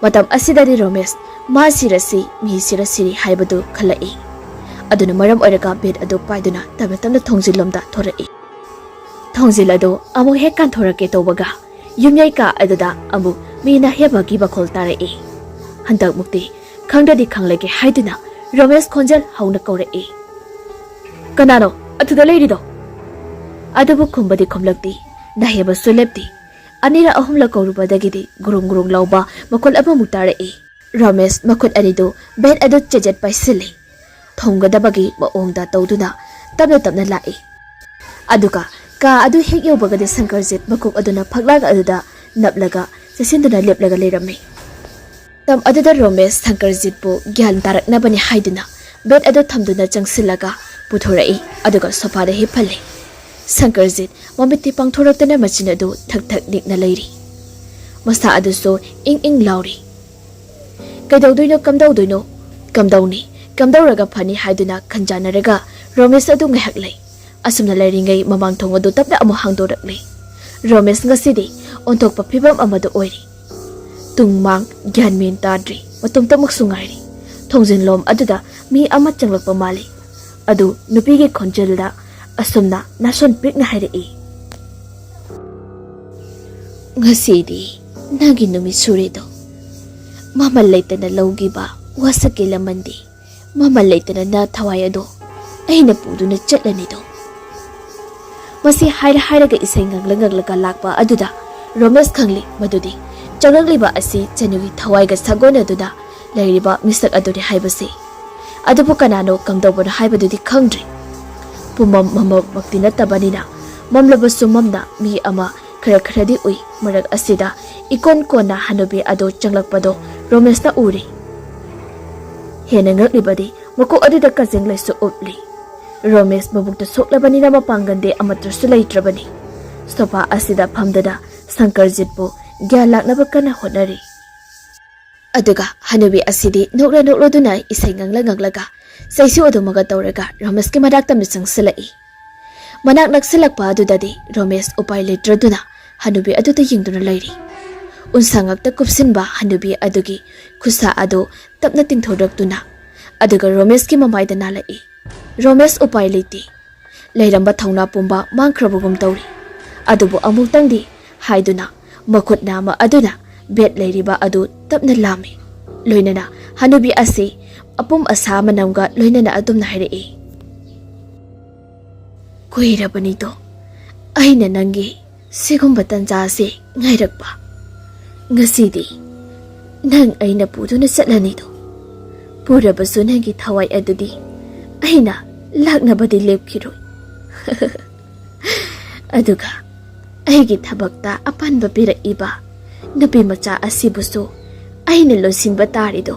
ꯃꯇꯝ ꯑꯁꯤꯗꯗꯤ ꯔꯣꯃꯦꯁ ꯃꯥ ꯁꯤꯔꯁꯤ ꯃꯤ ꯁꯤꯔ ꯁꯤꯔꯤ ꯍꯥꯏꯕꯗꯨ ꯈꯜꯂꯛꯏ꯫ ꯑꯗꯨꯅ ꯃꯔꯝ ꯑꯣꯏꯔꯒ ꯕꯦꯠ ꯑꯗꯨ ꯄꯥꯏꯗꯨꯅ ꯇꯞꯅ ꯇꯞꯅ ꯊꯣꯡꯖꯤꯜꯂꯣꯝꯗ ꯊꯣꯔꯛꯏ꯫ ꯊꯣꯡꯖꯤꯜ ꯑꯗꯨ ꯑꯃꯨꯛ ꯍꯦꯛ ꯀꯥꯟꯊꯣꯔꯛꯀꯦ ꯇꯧꯕꯒ ꯌꯨꯝꯌꯥꯏ ꯀꯥ ꯑꯗꯨꯗ ꯑꯃꯨꯛ ꯃꯤꯅ ꯍꯦꯕꯒꯤ ꯃꯈꯣꯜ ꯇꯥꯔꯛꯏ꯫ ꯍꯟꯗꯛꯃꯨꯛꯇꯤ ꯈꯪꯗ꯭ꯔꯗꯤ ꯈꯪꯂꯒꯦ ꯍꯥꯏꯗꯨꯅ ꯔꯣꯃꯦꯁ ꯈꯣꯟꯖꯦꯜ ꯍꯧꯅ ꯀꯧꯔꯛꯏ꯫ "ꯀꯅꯥꯅꯣ ꯑꯗꯨꯗ ꯂꯩꯔꯤꯗꯣ?" ꯑꯗꯨꯕꯨ ꯈꯨꯝꯕꯗꯤ ꯈꯨꯝꯂꯛꯇꯦ꯫ ꯅꯍꯦꯕꯁꯨ ꯂꯦꯞꯇꯦ꯫ ꯑꯅꯤꯔꯛ ꯑꯍꯨꯝꯂꯛ ꯀꯧꯔꯨꯕꯗꯒꯤꯗꯤ ꯒꯨꯔꯨꯡ ꯒꯨꯔꯨꯡ ꯂꯥꯎꯕ ꯃꯈꯣꯜ ꯑꯃꯃꯨꯛ ꯇꯥꯔꯛꯏ꯫ ꯔꯣꯃꯦꯁ ꯃꯈꯨꯠ ꯑꯅꯤꯗꯨ ꯕꯦꯠ ꯑꯗꯨ ꯆꯦꯖꯦꯠ ꯄꯥꯏꯁꯤꯜꯂꯤ꯫ ꯊꯣꯝꯒꯗꯕꯒꯤ ꯃꯑꯣꯡꯗ ꯇꯧꯗꯨꯅ ꯇꯞꯅ ꯇꯞꯅ ꯂꯥꯛꯏ꯫ ꯑꯗꯨꯒ ꯀꯥ ꯑꯗꯨ ꯍꯦꯛ ꯌꯧꯕꯒꯗꯤ ꯁꯪꯀꯔꯖꯤꯠ ꯃꯀꯣꯛ ꯑꯗꯨꯅ ꯐꯛꯂꯥꯡ ꯑꯗꯨꯗ ꯅꯞꯂꯒ ꯆꯦꯁꯤꯟꯗꯨꯅ ꯂꯦꯞꯂꯒ ꯂꯩꯔꯝꯃꯤ꯫ ꯃꯇꯝ ꯑꯗꯨꯗ ꯔꯣꯃꯦꯁ ꯁꯪꯀꯔꯖꯤꯠꯄꯨ ꯒ꯭ꯌꯥꯟ ꯇꯥꯔꯛꯅꯕꯅꯤ ꯍꯥꯏꯗꯨꯅ ꯕꯦꯠ ꯑꯗꯨ ꯊꯝꯗꯨꯅ ꯆꯪꯁꯤꯜꯂꯒ ꯄꯨꯊꯣꯔꯛꯏ, ꯑꯗꯨꯒ ꯁꯣꯐꯥꯗ ꯍꯤꯞꯍꯜꯂꯤ꯫ ꯁꯪꯀꯔꯖꯤꯠ ꯃꯃꯤꯠꯇꯤ ꯄꯥꯡꯊꯣꯔꯛꯇꯅ ꯃꯆꯤꯟ ꯑꯗꯨ ꯊꯛ ꯊꯛ ꯅꯤꯛꯅ ꯂꯩꯔꯤ꯫ ꯃꯁꯥ ꯑꯗꯨꯁꯨ ꯏꯪ ꯏꯪ ꯂꯥꯎꯔꯤ꯫ ꯀꯩꯗꯧꯗꯣꯏꯅꯣ, ꯀꯝꯗꯧꯗꯣꯏꯅꯣ? ꯀꯝꯗꯧꯅꯤ? ꯀꯝꯗꯧꯔꯒ ꯐꯅꯤ ꯍꯥꯏꯗꯨꯅ ꯈꯟꯖꯥꯟꯅꯔꯒ ꯔꯣꯃꯦꯁ ꯑꯗꯨ ꯉꯥꯏꯍꯥꯛ ꯂꯩ꯫ ꯑꯁꯨꯝꯅ ꯂꯩꯔꯤꯉꯩ ꯃꯃꯥꯡ ꯊꯣꯡ ꯑꯗꯨ ꯇꯞꯅ ꯑꯃꯨꯛ ꯍꯥꯡꯗꯣꯔꯛꯂꯤ꯫ ꯔꯣꯃꯦꯁ ꯉꯁꯤꯗꯤ ꯑꯣꯟꯊꯣꯛꯄ ꯐꯤꯕꯝ ꯑꯃꯗ ꯑꯣꯏꯔꯤ꯫ ꯇꯨꯡ ꯃꯥꯡ ꯒ꯭ꯌꯥꯟ ꯃꯦꯟ ꯇꯥꯗ꯭ꯔꯤ, ꯃꯇꯣꯝꯇꯃꯛꯁꯨ ꯉꯥꯏꯔꯤ꯫ ꯊꯣꯡꯖꯤꯟꯂꯣꯝ ꯑꯗꯨꯗ ꯃꯤ ꯑꯃ ꯆꯪꯂꯛꯄ ꯃꯥꯜꯂꯤ꯫ ꯑꯗꯨ ꯅꯨꯄꯤꯒꯤ ꯈꯣꯟꯖꯦꯜꯗ ꯑꯁꯨꯝꯅ ꯅꯥꯁꯣꯟ ꯄꯤꯛꯅ ꯍꯥꯏꯔꯛꯏ, "ꯉꯁꯤꯗꯤ ꯅꯪꯒꯤ ꯅꯨꯃꯤꯠ ꯁꯨꯔꯦꯗꯣ꯫ ꯃꯃꯜ ꯂꯩꯇꯅ ꯂꯧꯈꯤꯕ ꯋꯥꯁꯛꯀꯤ ꯂꯃꯟꯗꯤ ꯃꯃꯜ ꯂꯩꯇꯅ ꯅ ꯊꯋꯥꯏ ꯑꯗꯣ ꯑꯩꯅ ꯄꯨꯗꯨꯅ ꯆꯠꯂꯅꯤꯗꯣ꯫" ꯃꯁꯤ ꯍꯥꯏꯔ ꯍꯥꯏꯔꯒ ꯏꯁꯩ ꯉꯪꯂ ꯉꯪꯂꯒ ꯂꯥꯛꯄ ꯑꯗꯨꯗ ꯔꯣꯃꯦꯁ ꯈꯪꯂꯤ ꯃꯗꯨꯗꯤ ꯆꯪꯂꯛꯂꯤꯕ ꯑꯁꯤ ꯆꯅꯨꯒꯤ ꯊꯋꯥꯏꯒ ꯁꯥꯒꯣꯟꯅꯗꯨꯅ ꯂꯩꯔꯤꯕ ꯃꯤꯁꯛ ꯑꯗꯨꯅꯤ ꯍꯥꯏꯕꯁꯤ꯫ ꯑꯗꯨꯕꯨ ꯀꯅꯥꯅꯣ, ꯀꯝꯗꯧꯕꯅꯣ ꯍꯥꯏꯕꯗꯨꯗꯤ ꯈꯪꯗ꯭ꯔꯤ꯫ ꯄꯨꯝꯃꯝ ꯃꯝꯃꯛꯃꯛꯇꯤ ꯅꯠꯇꯕꯅꯤꯅ, ꯃꯝꯂꯕꯁꯨ ꯃꯝꯅ ꯃꯤ ꯑꯃ ꯈꯔ ꯈꯔꯗꯤ ꯎꯏ꯫ ꯃꯔꯛ ꯑꯁꯤꯗ ꯏꯀꯣꯟ ꯀꯣꯟꯅ ꯍꯅꯨꯕꯤ ꯑꯗꯨ ꯆꯪꯂꯛꯄꯗꯣ ꯔꯣꯃꯦꯁꯅ ꯎꯔꯦ꯫ ꯍꯦꯟꯅ ꯉꯛꯂꯤꯕꯗꯤ ꯃꯀꯣꯛ ꯑꯗꯨꯗ ꯀꯖꯦꯡ ꯂꯩꯁꯨ ꯎꯞꯂꯤ꯫ ꯔꯣꯃꯦꯁ ꯃꯕꯨꯛꯇ ꯁꯣꯛꯂꯕꯅꯤꯅ ꯃꯄꯥꯡꯒꯜꯗꯤ ꯑꯃꯠꯇꯁꯨ ꯂꯩꯇ꯭ꯔꯕꯅꯤ꯫ ꯁꯣꯐꯥ ꯑꯁꯤꯗ ꯐꯝꯗꯨꯅ ꯁꯪꯀꯔꯖꯤꯠꯄꯨ ꯒ꯭ꯌꯥꯟ ꯂꯥꯛꯅꯕ ꯀꯟꯅ ꯍꯣꯠꯅꯔꯤ꯫ ꯑꯗꯨꯒ ꯍꯅꯨꯕꯤ ꯑꯁꯤꯗꯤ ꯅꯣꯛꯂ ꯅꯣꯛꯂꯗꯨꯅ ꯏꯁꯩ ꯉꯪꯂ ꯉꯪꯂꯒ ꯆꯩꯁꯨ ꯑꯗꯨꯃꯒ ꯇꯧꯔꯒ ꯔꯣꯃꯦꯁꯀꯤ ꯃꯅꯥꯛꯇ ꯃꯤꯆꯪꯁꯤꯜꯂꯛꯏ꯫ ꯃꯅꯥꯛ ꯅꯛꯁꯤꯜꯂꯛꯄ ꯑꯗꯨꯗꯗꯤ ꯔꯣꯃꯦꯁ ꯎꯄꯥꯏ ꯂꯩꯇ꯭ꯔꯗꯨꯅ ꯍꯅꯨꯕꯤ ꯑꯗꯨꯗ ꯌꯦꯡꯗꯨꯅ ꯂꯩꯔꯤ꯫ ꯎꯟꯁꯥ ꯉꯥꯛꯇ ꯀꯨꯞꯁꯤꯟꯕ ꯍꯅꯨꯕꯤ ꯑꯗꯨꯒꯤ ꯈꯨꯠꯁꯥ ꯑꯗꯨ ꯇꯞꯅ ꯇꯤꯡꯊꯣꯔꯛꯇꯨꯅ ꯑꯗꯨꯒ ꯔꯣꯃꯦꯁꯀꯤ ꯃꯃꯥꯏꯗ ꯅꯥꯜꯂꯛꯏ꯫ ꯔꯣꯃꯦꯁ ꯎꯄꯥꯏ ꯂꯩꯇꯦ꯫ ꯂꯩꯔꯝꯕ ꯊꯧꯅꯥ ꯄꯨꯝꯕ ꯃꯥꯡꯈ꯭ꯔꯕꯒꯨꯝ ꯇꯧꯔꯤ꯫ ꯑꯗꯨꯕꯨ ꯑꯃꯨꯛꯇꯪꯗꯤ ꯍꯥꯏꯗꯨꯅ ꯃꯈꯨꯠ ꯅꯥꯝꯃ ꯑꯗꯨꯅ ꯕꯦꯠ ꯂꯩꯔꯤꯕ ꯑꯗꯨ ꯇꯞꯅ ꯂꯥꯝꯃꯤ꯫ ꯂꯣꯏꯅꯅ ꯍꯅꯨꯕꯤ ꯑꯁꯤ ꯑꯄꯨꯝ ꯑꯁꯥ ꯃꯅꯝꯒ ꯂꯣꯏꯅꯅ ꯑꯗꯨꯝꯅ ꯍꯥꯏꯔꯛꯏ, "ꯀꯨꯏꯔꯕꯅꯤꯗꯣ ꯑꯩꯅ ꯅꯪꯒꯤ ꯁꯤꯒꯨꯝꯕ ꯇꯟꯖꯥ ꯑꯁꯤ ꯉꯥꯏꯔꯛꯄ꯫ ꯉꯁꯤꯗꯤ ꯅꯪ ꯑꯩꯅ ꯄꯨꯗꯨꯅ ꯆꯠꯂꯅꯤꯗꯣ꯫ ꯄꯨꯔꯕꯁꯨ ꯅꯪꯒꯤ ꯊꯋꯥꯏ ꯑꯗꯨꯗꯤ ꯑꯩꯅ ꯂꯥꯛꯅꯕꯗꯤ ꯂꯦꯞꯈꯤꯔꯣꯏ꯫ ꯑꯗꯨꯒ ꯑꯩꯒꯤ ꯊꯕꯛꯇ ꯑꯄꯟꯕ ꯄꯤꯔꯛꯏꯕ ꯅꯨꯄꯤ ꯃꯆꯥ ꯑꯁꯤꯕꯨꯁꯨ ꯑꯩꯅ ꯂꯣꯏꯁꯤꯟꯕ ꯇꯥꯔꯤꯗꯣ꯫"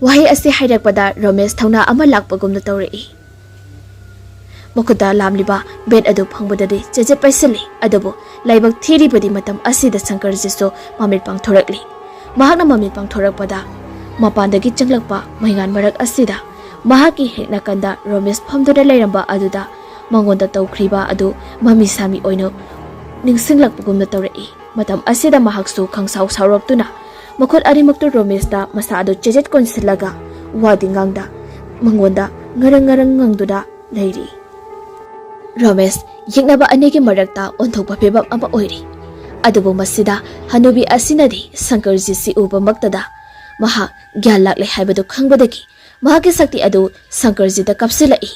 ꯋꯥꯍꯩ ꯑꯁꯤ ꯍꯥꯏꯔꯛꯄꯗ ꯔꯣꯃꯦꯁ ꯊꯧꯅꯥ ꯑꯃ ꯂꯥꯛꯄꯒꯨꯝꯅ ꯇꯧꯔꯛꯏ꯫ ꯃꯈꯨꯠꯇ ꯂꯥꯝꯂꯤꯕ ꯕꯦꯠ ꯑꯗꯨ ꯐꯪꯕꯗꯗꯤ ꯆꯦꯆꯦꯠ ꯄꯥꯏꯁꯤꯜꯂꯤ꯫ ꯑꯗꯨꯕꯨ ꯂꯥꯏꯕꯛ ꯊꯤꯔꯤꯕꯗꯤ ꯃꯇꯝ ꯑꯁꯤꯗ ꯁꯪꯀꯔꯖꯤꯠꯁꯨ ꯃꯃꯤꯠ ꯄꯥꯡꯊꯣꯔꯛꯂꯤ꯫ ꯃꯍꯥꯛꯅ ꯃꯃꯤꯠ ꯄꯥꯡꯊꯣꯔꯛꯄꯗ ꯃꯄꯥꯟꯗꯒꯤ ꯆꯪꯂꯛꯄ ꯃꯩꯉꯥꯟ ꯃꯔꯛ ꯑꯁꯤꯗ ꯃꯍꯥꯛꯀꯤ ꯍꯦꯛ ꯅꯥꯀꯟꯗ ꯔꯣꯃꯦꯁ ꯐꯝꯗꯨꯅ ꯂꯩꯔꯝꯕ ꯑꯗꯨꯗ ꯃꯉꯣꯟꯗ ꯇꯧꯈ꯭ꯔꯤꯕ ꯑꯗꯨ ꯃꯃꯤ ꯁꯥꯃꯤ ꯑꯣꯏꯅ ꯅꯤꯡꯁꯤꯡꯂꯛꯄꯒꯨꯝꯅ ꯇꯧꯔꯛꯏ꯫ ꯃꯇꯝ ꯑꯁꯤꯗ ꯃꯍꯥꯛꯁꯨ ꯈꯪꯁꯥꯎ ꯁꯥꯎꯔꯛꯇꯨꯅ ꯃꯈꯨꯠ ꯑꯅꯤꯃꯛꯇꯨ ꯔꯣꯃꯦꯁꯇ ꯃꯁꯥ ꯑꯗꯨ ꯆꯦꯖꯦꯠ ꯀꯣꯟꯁꯤꯜꯂꯒ ꯋꯥꯗꯤ ꯉꯥꯡꯗ ꯃꯉꯣꯟꯗ ꯉꯔꯪ ꯉꯔꯪ ꯉꯪꯗꯨꯅ ꯂꯩꯔꯤ꯫ ꯔꯣꯃꯦꯁ ꯌꯦꯛꯅꯕ ꯑꯅꯤꯒꯤ ꯃꯔꯛꯇ ꯑꯣꯟꯊꯣꯛꯄ ꯐꯤꯕꯝ ꯑꯃ ꯑꯣꯏꯔꯤ꯫ ꯑꯗꯨꯕꯨ ꯃꯁꯤꯗ ꯍꯅꯨꯕꯤ ꯑꯁꯤꯅꯗꯤ ꯁꯪꯀꯔꯖꯤꯠꯁꯤ ꯎꯕꯃꯛꯇꯗ ꯃꯍꯥꯛ ꯒ꯭ꯌꯥꯟ ꯂꯥꯛꯂꯦ ꯍꯥꯏꯕꯗꯨ ꯈꯪꯕꯗꯒꯤ ꯃꯍꯥꯛꯀꯤ ꯁꯛꯇꯤ ꯑꯗꯨ ꯁꯪꯀꯔꯖꯤꯠꯇ ꯀꯥꯞꯁꯤꯜꯂꯛꯏ꯫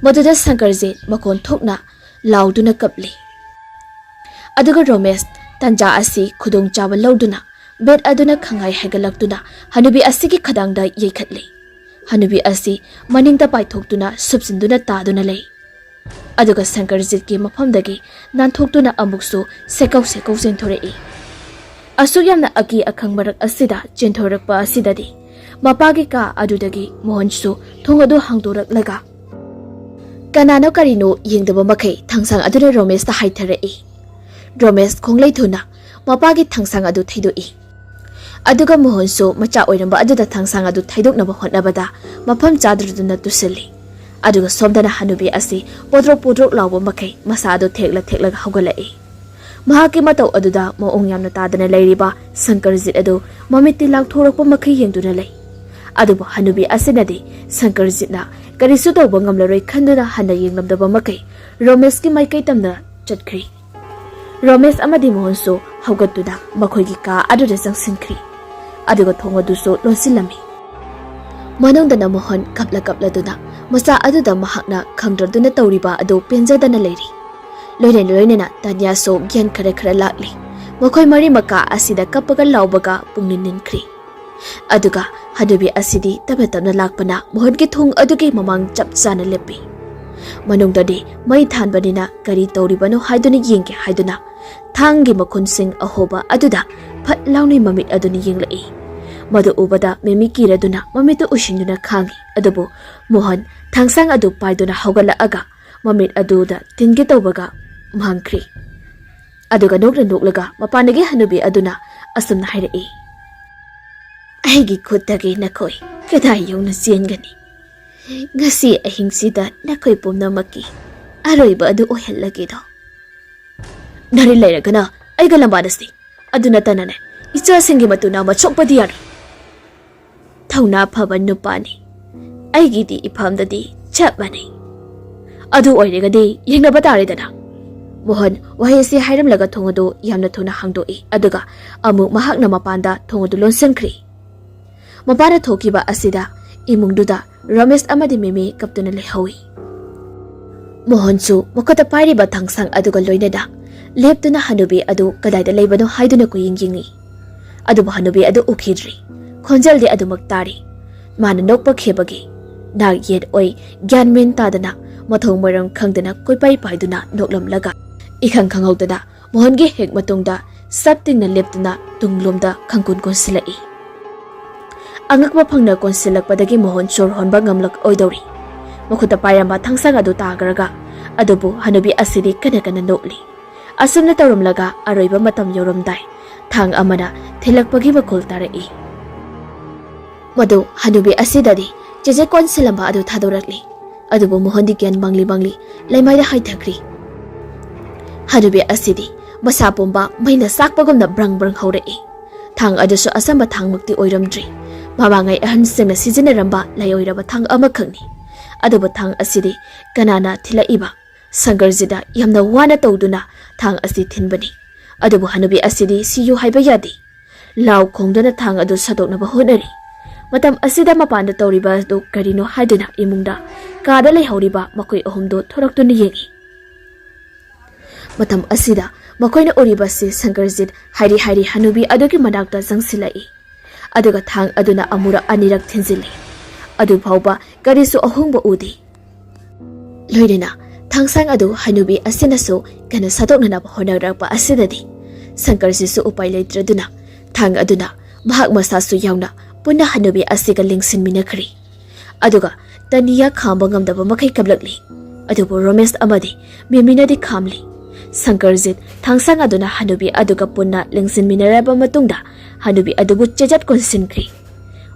ꯃꯗꯨꯗ ꯁꯪꯀꯔꯖꯤꯠ ꯃꯈꯣꯟ ꯊꯣꯛꯅ ꯂꯥꯎꯗꯨꯅ ꯀꯞꯂꯤ꯫ ꯑꯗꯨꯒ ꯔꯣꯃꯦꯁ ꯇꯟꯖꯥ ꯑꯁꯤ ꯈꯨꯗꯣꯡꯆꯥꯕ ꯂꯧꯗꯨꯅ ꯕꯦꯠ ꯑꯗꯨꯅ ꯈꯪꯍꯥꯏ ꯍꯥꯏꯒꯠꯂꯛꯇꯨꯅ ꯍꯅꯨꯕꯤ ꯑꯁꯤꯒꯤ ꯈꯗꯥꯡꯗ ꯌꯩꯈꯠꯂꯤ꯫ ꯍꯅꯨꯕꯤ ꯑꯁꯤ ꯃꯅꯤꯡꯗ ꯄꯥꯏꯊꯣꯛꯇꯨꯅ ꯁꯨꯞꯆꯤꯟꯗꯨꯅ ꯇꯥꯗꯨꯅ ꯂꯩ꯫ ꯑꯗꯨꯒ ꯁꯪꯀꯔꯖꯤꯠꯀꯤ ꯃꯐꯝꯗꯒꯤ ꯅꯥꯟꯊꯣꯛꯇꯨꯅ ꯑꯃꯨꯛꯁꯨ ꯁꯦꯀꯧ ꯁꯦꯀꯧ ꯆꯦꯟꯊꯣꯔꯛꯏ꯫ ꯑꯁꯨꯛ ꯌꯥꯝꯅ ꯑꯀꯤ ꯑꯈꯪ ꯃꯔꯛ ꯑꯁꯤꯗ ꯆꯦꯟꯊꯣꯔꯛꯄ ꯑꯁꯤꯗꯗꯤ ꯃꯄꯥꯒꯤ ꯀꯥ ꯑꯗꯨꯗꯒꯤ ꯃꯣꯍꯟꯁꯨ ꯊꯣꯡ ꯑꯗꯨ ꯍꯥꯡꯗꯣꯔꯛꯂꯒ ꯀꯅꯥꯅꯣ ꯀꯔꯤꯅꯣ ꯌꯦꯡꯗꯕ ꯃꯈꯩ ꯊꯥꯡꯁꯥꯡ ꯑꯗꯨꯅ ꯔꯣꯃꯦꯁꯇ ꯍꯥꯏꯊꯔꯛꯏ꯫ ꯔꯣꯃꯦꯁ ꯈꯣꯡꯂꯩ ꯊꯨꯅ ꯃꯄꯥꯒꯤ ꯊꯥꯡꯁꯥꯡ ꯑꯗꯨ ꯊꯩꯗꯣꯛꯏ꯫ ꯑꯗꯨꯒ ꯃꯣꯍꯟꯁꯨ ꯃꯆꯥ ꯑꯣꯏꯔꯝꯕ ꯑꯗꯨꯗ ꯊꯥꯡꯁꯥꯡ ꯑꯗꯨ ꯊꯩꯗꯣꯛꯅꯕ ꯍꯣꯠꯅꯕꯗ ꯃꯐꯝ ꯆꯥꯗ꯭ꯔꯗꯨꯅ ꯇꯨꯁꯤꯜꯂꯤ꯫ ꯑꯗꯨꯒ ꯁꯣꯝꯗꯅ ꯍꯅꯨꯕꯤ ꯑꯁꯤ ꯄꯣꯗ꯭ꯔꯣꯛ ꯄꯣꯗ꯭ꯔꯣꯛ ꯂꯥꯎꯕ ꯃꯈꯩ ꯃꯁꯥ ꯑꯗꯨ ꯊꯦꯛꯂ ꯊꯦꯛꯂꯒ ꯍꯧꯒꯠꯂꯛꯏ꯫ ꯃꯍꯥꯛꯀꯤ ꯃꯇꯧ ꯑꯗꯨꯗ ꯃꯑꯣꯡ ꯌꯥꯝꯅ ꯇꯥꯗꯅ ꯂꯩꯔꯤꯕ ꯁꯪꯀꯔꯖꯤꯠ ꯑꯗꯨ ꯃꯃꯤꯠꯇꯤ ꯂꯥꯎꯊꯣꯔꯛꯄ ꯃꯈꯩ ꯌꯦꯡꯗꯨꯅ ꯂꯩ꯫ ꯑꯗꯨꯕꯨ ꯍꯅꯨꯕꯤ ꯑꯁꯤꯅꯗꯤ ꯁꯪꯀꯔꯖꯤꯠꯅ ꯀꯔꯤꯁꯨ ꯇꯧꯕ ꯉꯝꯂꯔꯣꯏ ꯈꯟꯗꯨꯅ ꯍꯟꯅ ꯌꯦꯡꯂꯝꯗꯕ ꯃꯈꯩ ꯔꯣꯃꯦꯁꯀꯤ ꯃꯥꯏꯀꯩ ꯇꯝꯅ ꯆꯠꯈ꯭ꯔꯤ꯫ ꯔꯣꯃꯦꯁ ꯑꯃꯗꯤ ꯃꯣꯍꯟꯁꯨ ꯍꯧꯒꯠꯇꯨꯅ ꯃꯈꯣꯏꯒꯤ ꯀꯥ ꯑꯗꯨꯗ ꯆꯪꯁꯤꯟꯈ꯭ꯔꯤ꯫ ꯑꯗꯨꯒ ꯊꯣꯡ ꯑꯗꯨꯁꯨ ꯂꯣꯟꯁꯤꯜꯂꯝꯃꯤ꯫ ꯃꯅꯨꯡꯗꯅ ꯃꯣꯍꯟ ꯀꯞꯂ ꯀꯞꯂꯗꯨꯅ ꯃꯆꯥ ꯑꯗꯨꯗ ꯃꯍꯥꯛꯅ ꯈꯪꯗ꯭ꯔꯗꯨꯅ ꯇꯧꯔꯤꯕ ꯑꯗꯨ ꯄꯦꯟꯖꯗꯅ ꯂꯩꯔꯤ꯫ ꯂꯣꯏꯅ ꯂꯣꯏꯅꯅ ꯇꯥꯅꯤꯌꯥꯁꯨ ꯒ꯭ꯌꯥꯟ ꯈꯔ ꯈꯔ ꯂꯥꯛꯂꯤ꯫ ꯃꯈꯣꯏ ꯃꯔꯤ ꯃꯀꯥ ꯑꯁꯤꯗ ꯀꯞꯄꯒ ꯂꯥꯎꯕꯒ ꯄꯨꯡꯅꯤꯟ ꯅꯤꯟꯈ꯭ꯔꯤ꯫ ꯑꯗꯨꯒ ꯍꯅꯨꯕꯤ ꯑꯁꯤꯗꯤ ꯇꯞꯅ ꯇꯞꯅ ꯂꯥꯛꯄꯅ ꯃꯣꯍꯟꯒꯤ ꯊꯣꯡ ꯑꯗꯨꯒꯤ ꯃꯃꯥꯡ ꯆꯞ ꯆꯥꯅ ꯂꯦꯞꯄꯤ꯫ ꯃꯅꯨꯡꯗꯗꯤ ꯃꯩ ꯊꯥꯟꯕꯅꯤꯅ ꯀꯔꯤ ꯇꯧꯔꯤꯕꯅꯣ ꯍꯥꯏꯗꯨꯅ ꯌꯦꯡꯒꯦ ꯍꯥꯏꯗꯨꯅ ꯊꯥꯡꯒꯤ ꯃꯈꯨꯟꯁꯤꯡ ꯑꯍꯣꯕ ꯑꯗꯨꯗ ꯐꯠ ꯂꯥꯎꯅ ꯃꯃꯤꯠ ꯑꯗꯨꯅ ꯌꯦꯡꯂꯛꯏ꯫ ꯃꯗꯨ ꯎꯕꯗ ꯃꯦꯃꯤ ꯀꯤꯔꯗꯨꯅ ꯃꯃꯤꯠꯇꯨ ꯎꯏꯁꯤꯟꯗꯨꯅ ꯈꯥꯡꯏ꯫ ꯑꯗꯨꯕꯨ ꯃꯣꯍꯟ ꯊꯥꯡꯁꯥꯡ ꯑꯗꯨ ꯄꯥꯏꯗꯨꯅ ꯍꯧꯒꯠꯂꯛꯑꯒ ꯃꯃꯤꯠ ꯑꯗꯨꯗ ꯇꯤꯟꯒꯦ ꯇꯧꯕꯒ ꯃꯥꯡꯈ꯭ꯔꯤ꯫ ꯑꯗꯨꯒ ꯅꯣꯛꯅ ꯅꯣꯛꯂꯒ ꯃꯄꯥꯟꯗꯒꯤ ꯍꯅꯨꯕꯤ ꯑꯗꯨꯅ ꯑꯁꯨꯝꯅ ꯍꯥꯏꯔꯛꯏ, "ꯑꯩꯒꯤ ꯈꯨꯠꯇꯒꯤ ꯅꯈꯣꯏ ꯀꯗꯥꯏ ꯌꯧꯅ ꯆꯦꯟꯒꯅꯤ? ꯉꯁꯤ ꯑꯍꯤꯡꯁꯤꯗ ꯅꯈꯣꯏ ꯄꯨꯝꯅꯃꯛꯀꯤ ꯑꯔꯣꯏꯕ ꯑꯗꯨ ꯑꯣꯏꯍꯜꯂꯒꯦꯗꯣ꯫ ꯅꯥꯔꯤ ꯂꯩꯔꯒꯅ ꯑꯩꯒ ꯂꯝꯕꯥꯗ ꯁꯤ, ꯑꯗꯨ ꯅꯠꯇꯅꯅꯦ, ꯏꯆꯥꯁꯤꯡꯒꯤ ꯃꯇꯨꯅ ꯑꯃ ꯁꯣꯛꯄꯗꯤ ꯌꯥꯔꯣꯏ꯫ ꯊꯧꯅꯥ ꯐꯕ ꯅꯨꯄꯥꯅꯤ꯫ ꯑꯩꯒꯤꯗꯤ ꯏꯐꯝꯗꯗꯤ ꯆꯞ ꯃꯥꯟꯅꯩ꯫ ꯑꯗꯨ ꯑꯣꯏꯔꯒꯗꯤ ꯌꯦꯡꯅꯕ ꯇꯥꯔꯦꯗꯅ꯫" ꯃꯣꯍꯟ ꯋꯥꯍꯩ ꯑꯁꯤ ꯍꯥꯏꯔꯝꯂꯒ ꯊꯣꯡ ꯑꯗꯨ ꯌꯥꯝꯅ ꯊꯨꯅ ꯍꯥꯡꯗꯣꯛꯏ, ꯑꯗꯨꯒ ꯑꯃꯨꯛ ꯃꯍꯥꯛꯅ ꯃꯄꯥꯟꯗ ꯊꯣꯡ ꯑꯗꯨ ꯂꯣꯟꯁꯤꯟꯈ꯭ꯔꯤ꯫ ꯃꯄꯥꯟꯗ ꯊꯣꯛꯈꯤꯕ ꯑꯁꯤꯗ ꯏꯃꯨꯡꯗꯨꯗ ꯔꯃꯦꯁ ꯑꯃꯗꯤ ꯃꯤꯃꯤ ꯀꯞꯇꯨꯅ ꯂꯩꯍꯧꯏ꯫ ꯃꯣꯍꯟꯁꯨ ꯃꯈꯨꯠꯇ ꯄꯥꯏꯔꯤꯕ ꯊꯥꯡꯁꯥꯡ ꯑꯗꯨꯒ ꯂꯣꯏꯅꯅ ꯂꯦꯞꯇꯨꯅ ꯍꯅꯨꯕꯤ ꯑꯗꯨ ꯀꯗꯥꯏꯗ ꯂꯩꯕꯅꯣ ꯍꯥꯏꯗꯨꯅ ꯀꯣꯏꯌꯦꯡ ꯌꯦꯡꯏ꯫ ꯑꯗꯨꯕꯨ ꯍꯅꯨꯕꯤ ꯑꯗꯨ ꯎꯈꯤꯗ꯭ꯔꯤ꯫ ꯈꯣꯟꯖꯦꯜꯗꯤ ꯑꯗꯨꯃꯛ ꯇꯥꯔꯤ꯫ ꯃꯥꯅ ꯅꯣꯛꯄ ꯈꯦꯕꯒꯤ ꯅꯥꯛ ꯌꯦꯠ ꯑꯣꯏ ꯒ꯭ꯌꯥꯟ ꯃꯦꯟ ꯇꯥꯗꯅ ꯃꯊꯣꯡ ꯃꯔꯝ ꯈꯪꯗꯅ ꯀꯣꯏꯄꯥꯏ ꯄꯥꯏꯗꯨꯅ ꯅꯣꯛꯂꯝꯂꯒ ꯏꯈꯪ ꯈꯪꯍꯧꯗꯅ ꯃꯣꯍꯟꯒꯤ ꯍꯦꯛ ꯃꯇꯨꯡꯗ ꯁꯞ ꯇꯤꯡꯅ ꯂꯦꯞꯇꯨꯅ ꯇꯨꯡꯂꯣꯝꯗ ꯈꯪꯀꯨꯟ ꯀꯨꯟꯁꯤꯜꯂꯛꯏ꯫ ꯑꯉꯛꯄ ꯐꯪꯅ ꯀꯣꯟꯁꯤꯜꯂꯛꯄꯗꯒꯤ ꯃꯣꯍꯟ ꯁꯣꯔ ꯍꯣꯟꯕ ꯉꯝꯂꯛꯑꯣꯏꯗꯧꯔꯤ꯫ ꯃꯈꯨꯠꯇ ꯄꯥꯏꯔꯝꯕ ꯊꯥꯡꯁꯥꯡ ꯑꯗꯨ ꯇꯥꯈ꯭ꯔꯒ, ꯑꯗꯨꯕꯨ ꯍꯅꯨꯕꯤ ꯑꯁꯤꯗꯤ ꯀꯟꯅ ꯀꯟꯅ ꯅꯣꯛꯂꯤ꯫ ꯑꯁꯨꯝꯅ ꯇꯧꯔꯝꯂꯒ ꯑꯔꯣꯏꯕ ꯃꯇꯝ ꯌꯧꯔꯝꯗꯥꯏ ꯊꯥꯡ ꯑꯃꯅ ꯊꯤꯜꯂꯛꯄꯒꯤ ꯃꯈꯣꯜ ꯇꯥꯔꯛꯏ꯫ ꯃꯗꯨ ꯍꯅꯨꯕꯤ ꯑꯁꯤꯗꯗꯤ ꯆꯦꯆꯦ ꯀꯣꯟꯁꯤꯜꯂꯝꯕ ꯑꯗꯨ ꯊꯥꯗꯣꯔꯛꯂꯤ꯫ ꯑꯗꯨꯕꯨ ꯃꯣꯍꯟꯗꯤ ꯒ꯭ꯌꯥꯟ ꯃꯪꯂꯤ ꯃꯪꯂꯤ ꯂꯩꯃꯥꯏꯗ ꯍꯥꯏꯊꯈ꯭ꯔꯤ꯫ ꯍꯅꯨꯕꯤ ꯑꯁꯤꯗꯤ ꯃꯁꯥ ꯄꯨꯝꯕ ꯃꯩꯅ ꯆꯥꯛꯄꯒꯨꯝꯅ ꯕ꯭ꯔꯪ ꯕ꯭ꯔꯪ ꯍꯧꯔꯛꯏ꯫ ꯊꯥꯡ ꯑꯗꯨꯁꯨ ꯑꯆꯝꯕ ꯊꯥꯡꯃꯛꯇꯤ ꯑꯣꯏꯔꯝꯗ꯭ꯔꯤ꯫ ꯃꯃꯥꯡꯉꯩ ꯑꯍꯟꯁꯤꯡꯅ ꯁꯤꯖꯤꯟꯅꯔꯝꯕ ꯂꯥꯏꯑꯣꯏꯔꯕ ꯊꯥꯡ ꯑꯃꯈꯛꯅꯤ꯫ ꯑꯗꯨꯕꯨ ꯊꯥꯡ ꯑꯁꯤꯗꯤ ꯀꯅꯥꯅ ꯊꯤꯜꯂꯛꯏꯕ? ꯁꯪꯀꯔꯖꯤꯗ ꯌꯥꯝꯅ ꯋꯥꯅ ꯇꯧꯗꯨꯅ ꯊꯥꯡ ꯑꯁꯤ ꯊꯤꯟꯕꯅꯤ꯫ ꯑꯗꯨꯕꯨ ꯍꯅꯨꯕꯤ ꯑꯁꯤꯗꯤ ꯁꯤꯌꯨ ꯍꯥꯏꯕ ꯌꯥꯗꯦ꯫ ꯂꯥꯎ ꯈꯣꯡꯗꯨꯅ ꯊꯥꯡ ꯑꯗꯨ ꯁꯠꯇꯣꯛꯅꯕ ꯍꯣꯠꯅꯔꯤ꯫ ꯃꯇꯝ ꯑꯁꯤꯗ ꯃꯄꯥꯟꯗ ꯇꯧꯔꯤꯕ ꯑꯗꯨ ꯀꯔꯤꯅꯣ ꯍꯥꯏꯗꯨꯅ ꯏꯃꯨꯡꯗ, ꯀꯥꯗ ꯂꯩꯍꯧꯔꯤꯕ ꯃꯈꯣꯏ ꯑꯍꯨꯝꯗꯨ ꯊꯣꯔꯛꯇꯨꯅ ꯌꯦꯡꯏ꯫ ꯃꯇꯝ ꯑꯁꯤꯗ ꯃꯈꯣꯏꯅ ꯎꯔꯤꯕꯁꯤ ꯁꯪꯀꯔꯖꯤꯠ ꯍꯥꯏꯔꯤ ꯍꯥꯏꯔꯤ ꯍꯅꯨꯕꯤ ꯑꯗꯨꯒꯤ ꯃꯅꯥꯛꯇ ꯆꯪꯁꯤꯜꯂꯛꯏ꯫ ꯑꯗꯨꯒ ꯊꯥꯡ ꯑꯗꯨꯅ ꯑꯃꯨꯔꯛ ꯑꯅꯤꯔꯛ ꯊꯤꯟꯖꯤꯜꯂꯤ꯫ ꯑꯗꯨ ꯐꯥꯎꯕ ꯀꯔꯤꯁꯨ ꯑꯍꯣꯡꯕ ꯎꯗꯦ꯫ ꯂꯣꯏꯅꯅ ꯊꯥꯡꯁꯥꯡ ꯑꯗꯨ ꯍꯅꯨꯕꯤ ꯑꯁꯤꯅꯁꯨ ꯀꯟꯅ ꯁꯠꯇꯣꯛꯅꯅꯕ ꯍꯣꯠꯅꯔꯛꯄ ꯑꯁꯤꯗꯗꯤ ꯁꯪꯀꯔꯖꯤꯠꯁꯨ ꯎꯄꯥꯏ ꯂꯩꯇ꯭ꯔꯗꯨꯅ ꯊꯥꯡ ꯑꯗꯨꯅ ꯃꯍꯥꯛ ꯃꯁꯥꯁꯨ ꯌꯥꯎꯅ ꯄꯨꯟꯅ ꯍꯅꯨꯕꯤ ꯑꯁꯤꯒ ꯂꯦꯡꯁꯤꯟꯃꯤꯟꯅꯈ꯭ꯔꯤ꯫ ꯑꯗꯨꯒ ꯇꯅꯤꯌꯥ ꯈꯥꯡꯕ ꯉꯝꯗꯕ ꯃꯈꯩ ꯀꯞꯂꯛꯂꯤ꯫ ꯑꯗꯨꯕꯨ ꯔꯣꯃꯦꯁ ꯑꯃꯗꯤ ꯃꯦꯃꯤꯅꯗꯤ ꯈꯥꯝꯂꯤ꯫ ꯁꯪꯀꯔꯖꯤꯠ ꯊꯥꯡꯁꯥꯡ ꯑꯗꯨꯅ ꯍꯅꯨꯕꯤ ꯑꯗꯨꯒ ꯄꯨꯟꯅ ꯂꯦꯡꯁꯤꯟꯃꯤꯟꯅꯔꯕ ꯃꯇꯨꯡꯗ ꯍꯅꯨꯕꯤ ꯑꯗꯨꯕꯨ ꯆꯦꯖꯠ ꯀꯣꯟꯁꯤꯟꯈ꯭ꯔꯤ꯫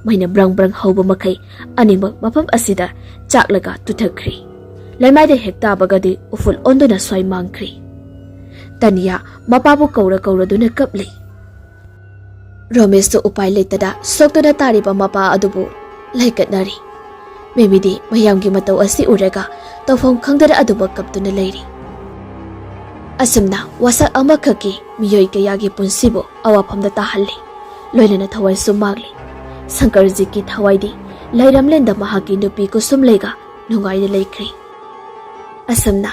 ꯃꯩꯅ ꯕ꯭ꯔꯪ ꯕ꯭ꯔꯪ ꯍꯧꯕ ꯃꯈꯩ ꯑꯅꯤꯃꯛ ꯃꯐꯝ ꯑꯁꯤꯗ ꯆꯥꯛꯂꯒ ꯇꯨꯊꯈ꯭ꯔꯤ꯫ ꯂꯩꯃꯥꯏꯗ ꯍꯦꯛ ꯇꯥꯕꯒꯗꯤ ꯎꯐꯨꯜ ꯑꯣꯟꯗꯨꯅ ꯁ꯭ꯋꯥꯏ ꯃꯥꯡꯈ꯭ꯔꯤ꯫ ꯇꯅꯤꯌꯥ ꯃꯄꯥꯕꯨ ꯀꯧꯔ ꯀꯧꯔꯗꯨꯅ ꯀꯞꯂꯤ꯫ ꯔꯣꯃꯦꯁꯁꯨ ꯎꯄꯥꯏ ꯂꯩꯇꯅ ꯁꯣꯛꯇꯨꯅ ꯇꯥꯔꯤꯕ ꯃꯄꯥ ꯑꯗꯨꯕꯨ ꯂꯥꯏꯀꯠꯅꯔꯤ꯫ ꯃꯦꯃꯤꯗꯤ ꯃꯌꯥꯝꯒꯤ ꯃꯇꯧ ꯑꯁꯤ ꯎꯔꯒ ꯇꯧꯐꯝ ꯈꯪꯗꯅ ꯑꯗꯨꯃꯛ ꯀꯞꯇꯨꯅ ꯂꯩꯔꯤ꯫ ꯑꯁꯨꯝꯅ ꯋꯥꯁꯛ ꯑꯃꯈꯛꯀꯤ ꯃꯤꯑꯣꯏ ꯀꯌꯥꯒꯤ ꯄꯨꯟꯁꯤꯕꯨ ꯑꯋꯥꯐꯝꯗ ꯇꯥꯍꯜꯂꯤ꯫ ꯂꯣꯏꯅꯅ ꯊꯋꯥꯏꯁꯨ ꯃꯥꯡꯂꯤ꯫ ꯁꯪꯀꯔꯖꯤꯠꯀꯤ ꯊꯋꯥꯏꯗꯤ ꯂꯩꯔꯝꯂꯦꯟꯗ ꯃꯍꯥꯛꯀꯤ ꯅꯨꯄꯤ ꯀꯨꯁꯨꯝꯂꯩꯒ ꯅꯨꯡꯉꯥꯏꯅ ꯂꯩꯈ꯭ꯔꯤ꯫ ꯑꯁꯨꯝꯅ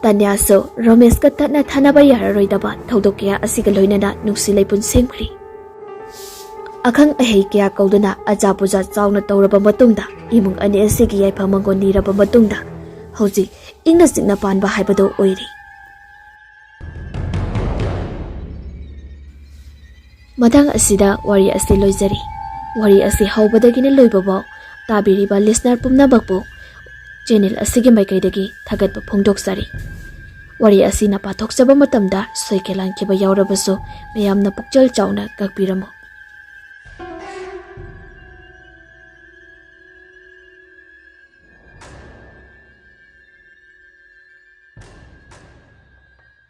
ꯇꯅ꯭ꯌꯥꯁꯨ ꯔꯣꯃꯦꯁꯀ ꯇꯠꯅ ꯊꯥꯅꯕ ꯌꯥꯔꯔꯣꯏꯗꯕ ꯊꯧꯗꯣꯛ ꯀꯌꯥ ꯑꯁꯤꯒ ꯂꯣꯏꯅꯅ ꯅꯨꯡꯁꯤ ꯂꯩꯄꯨꯟ ꯁꯦꯝꯈ꯭ꯔꯤ꯫ ꯑꯈꯪ ꯑꯍꯩ ꯀꯌꯥ ꯀꯧꯗꯨꯅ ꯑꯆꯥ ꯄꯨꯖꯥ ꯆꯥꯎꯅ ꯇꯧꯔꯕ ꯃꯇꯨꯡꯗ, ꯏꯃꯨꯡ ꯑꯅꯤ ꯑꯁꯤꯒꯤ ꯌꯥꯏꯐ ꯃꯪꯒꯣꯜ ꯅꯤꯔꯕ ꯃꯇꯨꯡꯗ, ꯍꯧꯖꯤꯛ ꯏꯪꯅ ꯆꯤꯛꯅ ꯄꯥꯟꯕ ꯍꯥꯏꯕꯗꯨ ꯑꯣꯏꯔꯦ꯫ ꯃꯊꯪ ꯑꯁꯤꯗ ꯋꯥꯔꯤ ꯑꯁꯤ ꯂꯣꯏꯖꯔꯤ꯫ ꯋꯥꯔꯤ ꯑꯁꯤ ꯍꯧꯕꯗꯒꯤꯅ ꯂꯣꯏꯕꯐꯥꯎ ꯇꯥꯕꯤꯔꯤꯕ listener ꯄꯨꯝꯅꯃꯛꯄꯨ channel ꯑꯁꯤꯒꯤ ꯃꯥꯏꯀꯩꯗꯒꯤ ꯊꯥꯒꯠꯄ ꯐꯣꯡꯗꯣꯛꯆꯔꯤ꯫ ꯋꯥꯔꯤ ꯑꯁꯤꯅ ꯄꯥꯊꯣꯛꯆꯕ ꯃꯇꯝꯗ ꯁꯣꯏꯈꯤ ꯂꯥꯟꯈꯤꯕ ꯌꯥꯎꯔꯕꯁꯨ ꯃꯌꯥꯝꯅ ꯄꯨꯛꯆꯦꯜ ꯆꯥꯎꯅ ꯉꯥꯛꯄꯤꯔꯝꯃꯨ꯫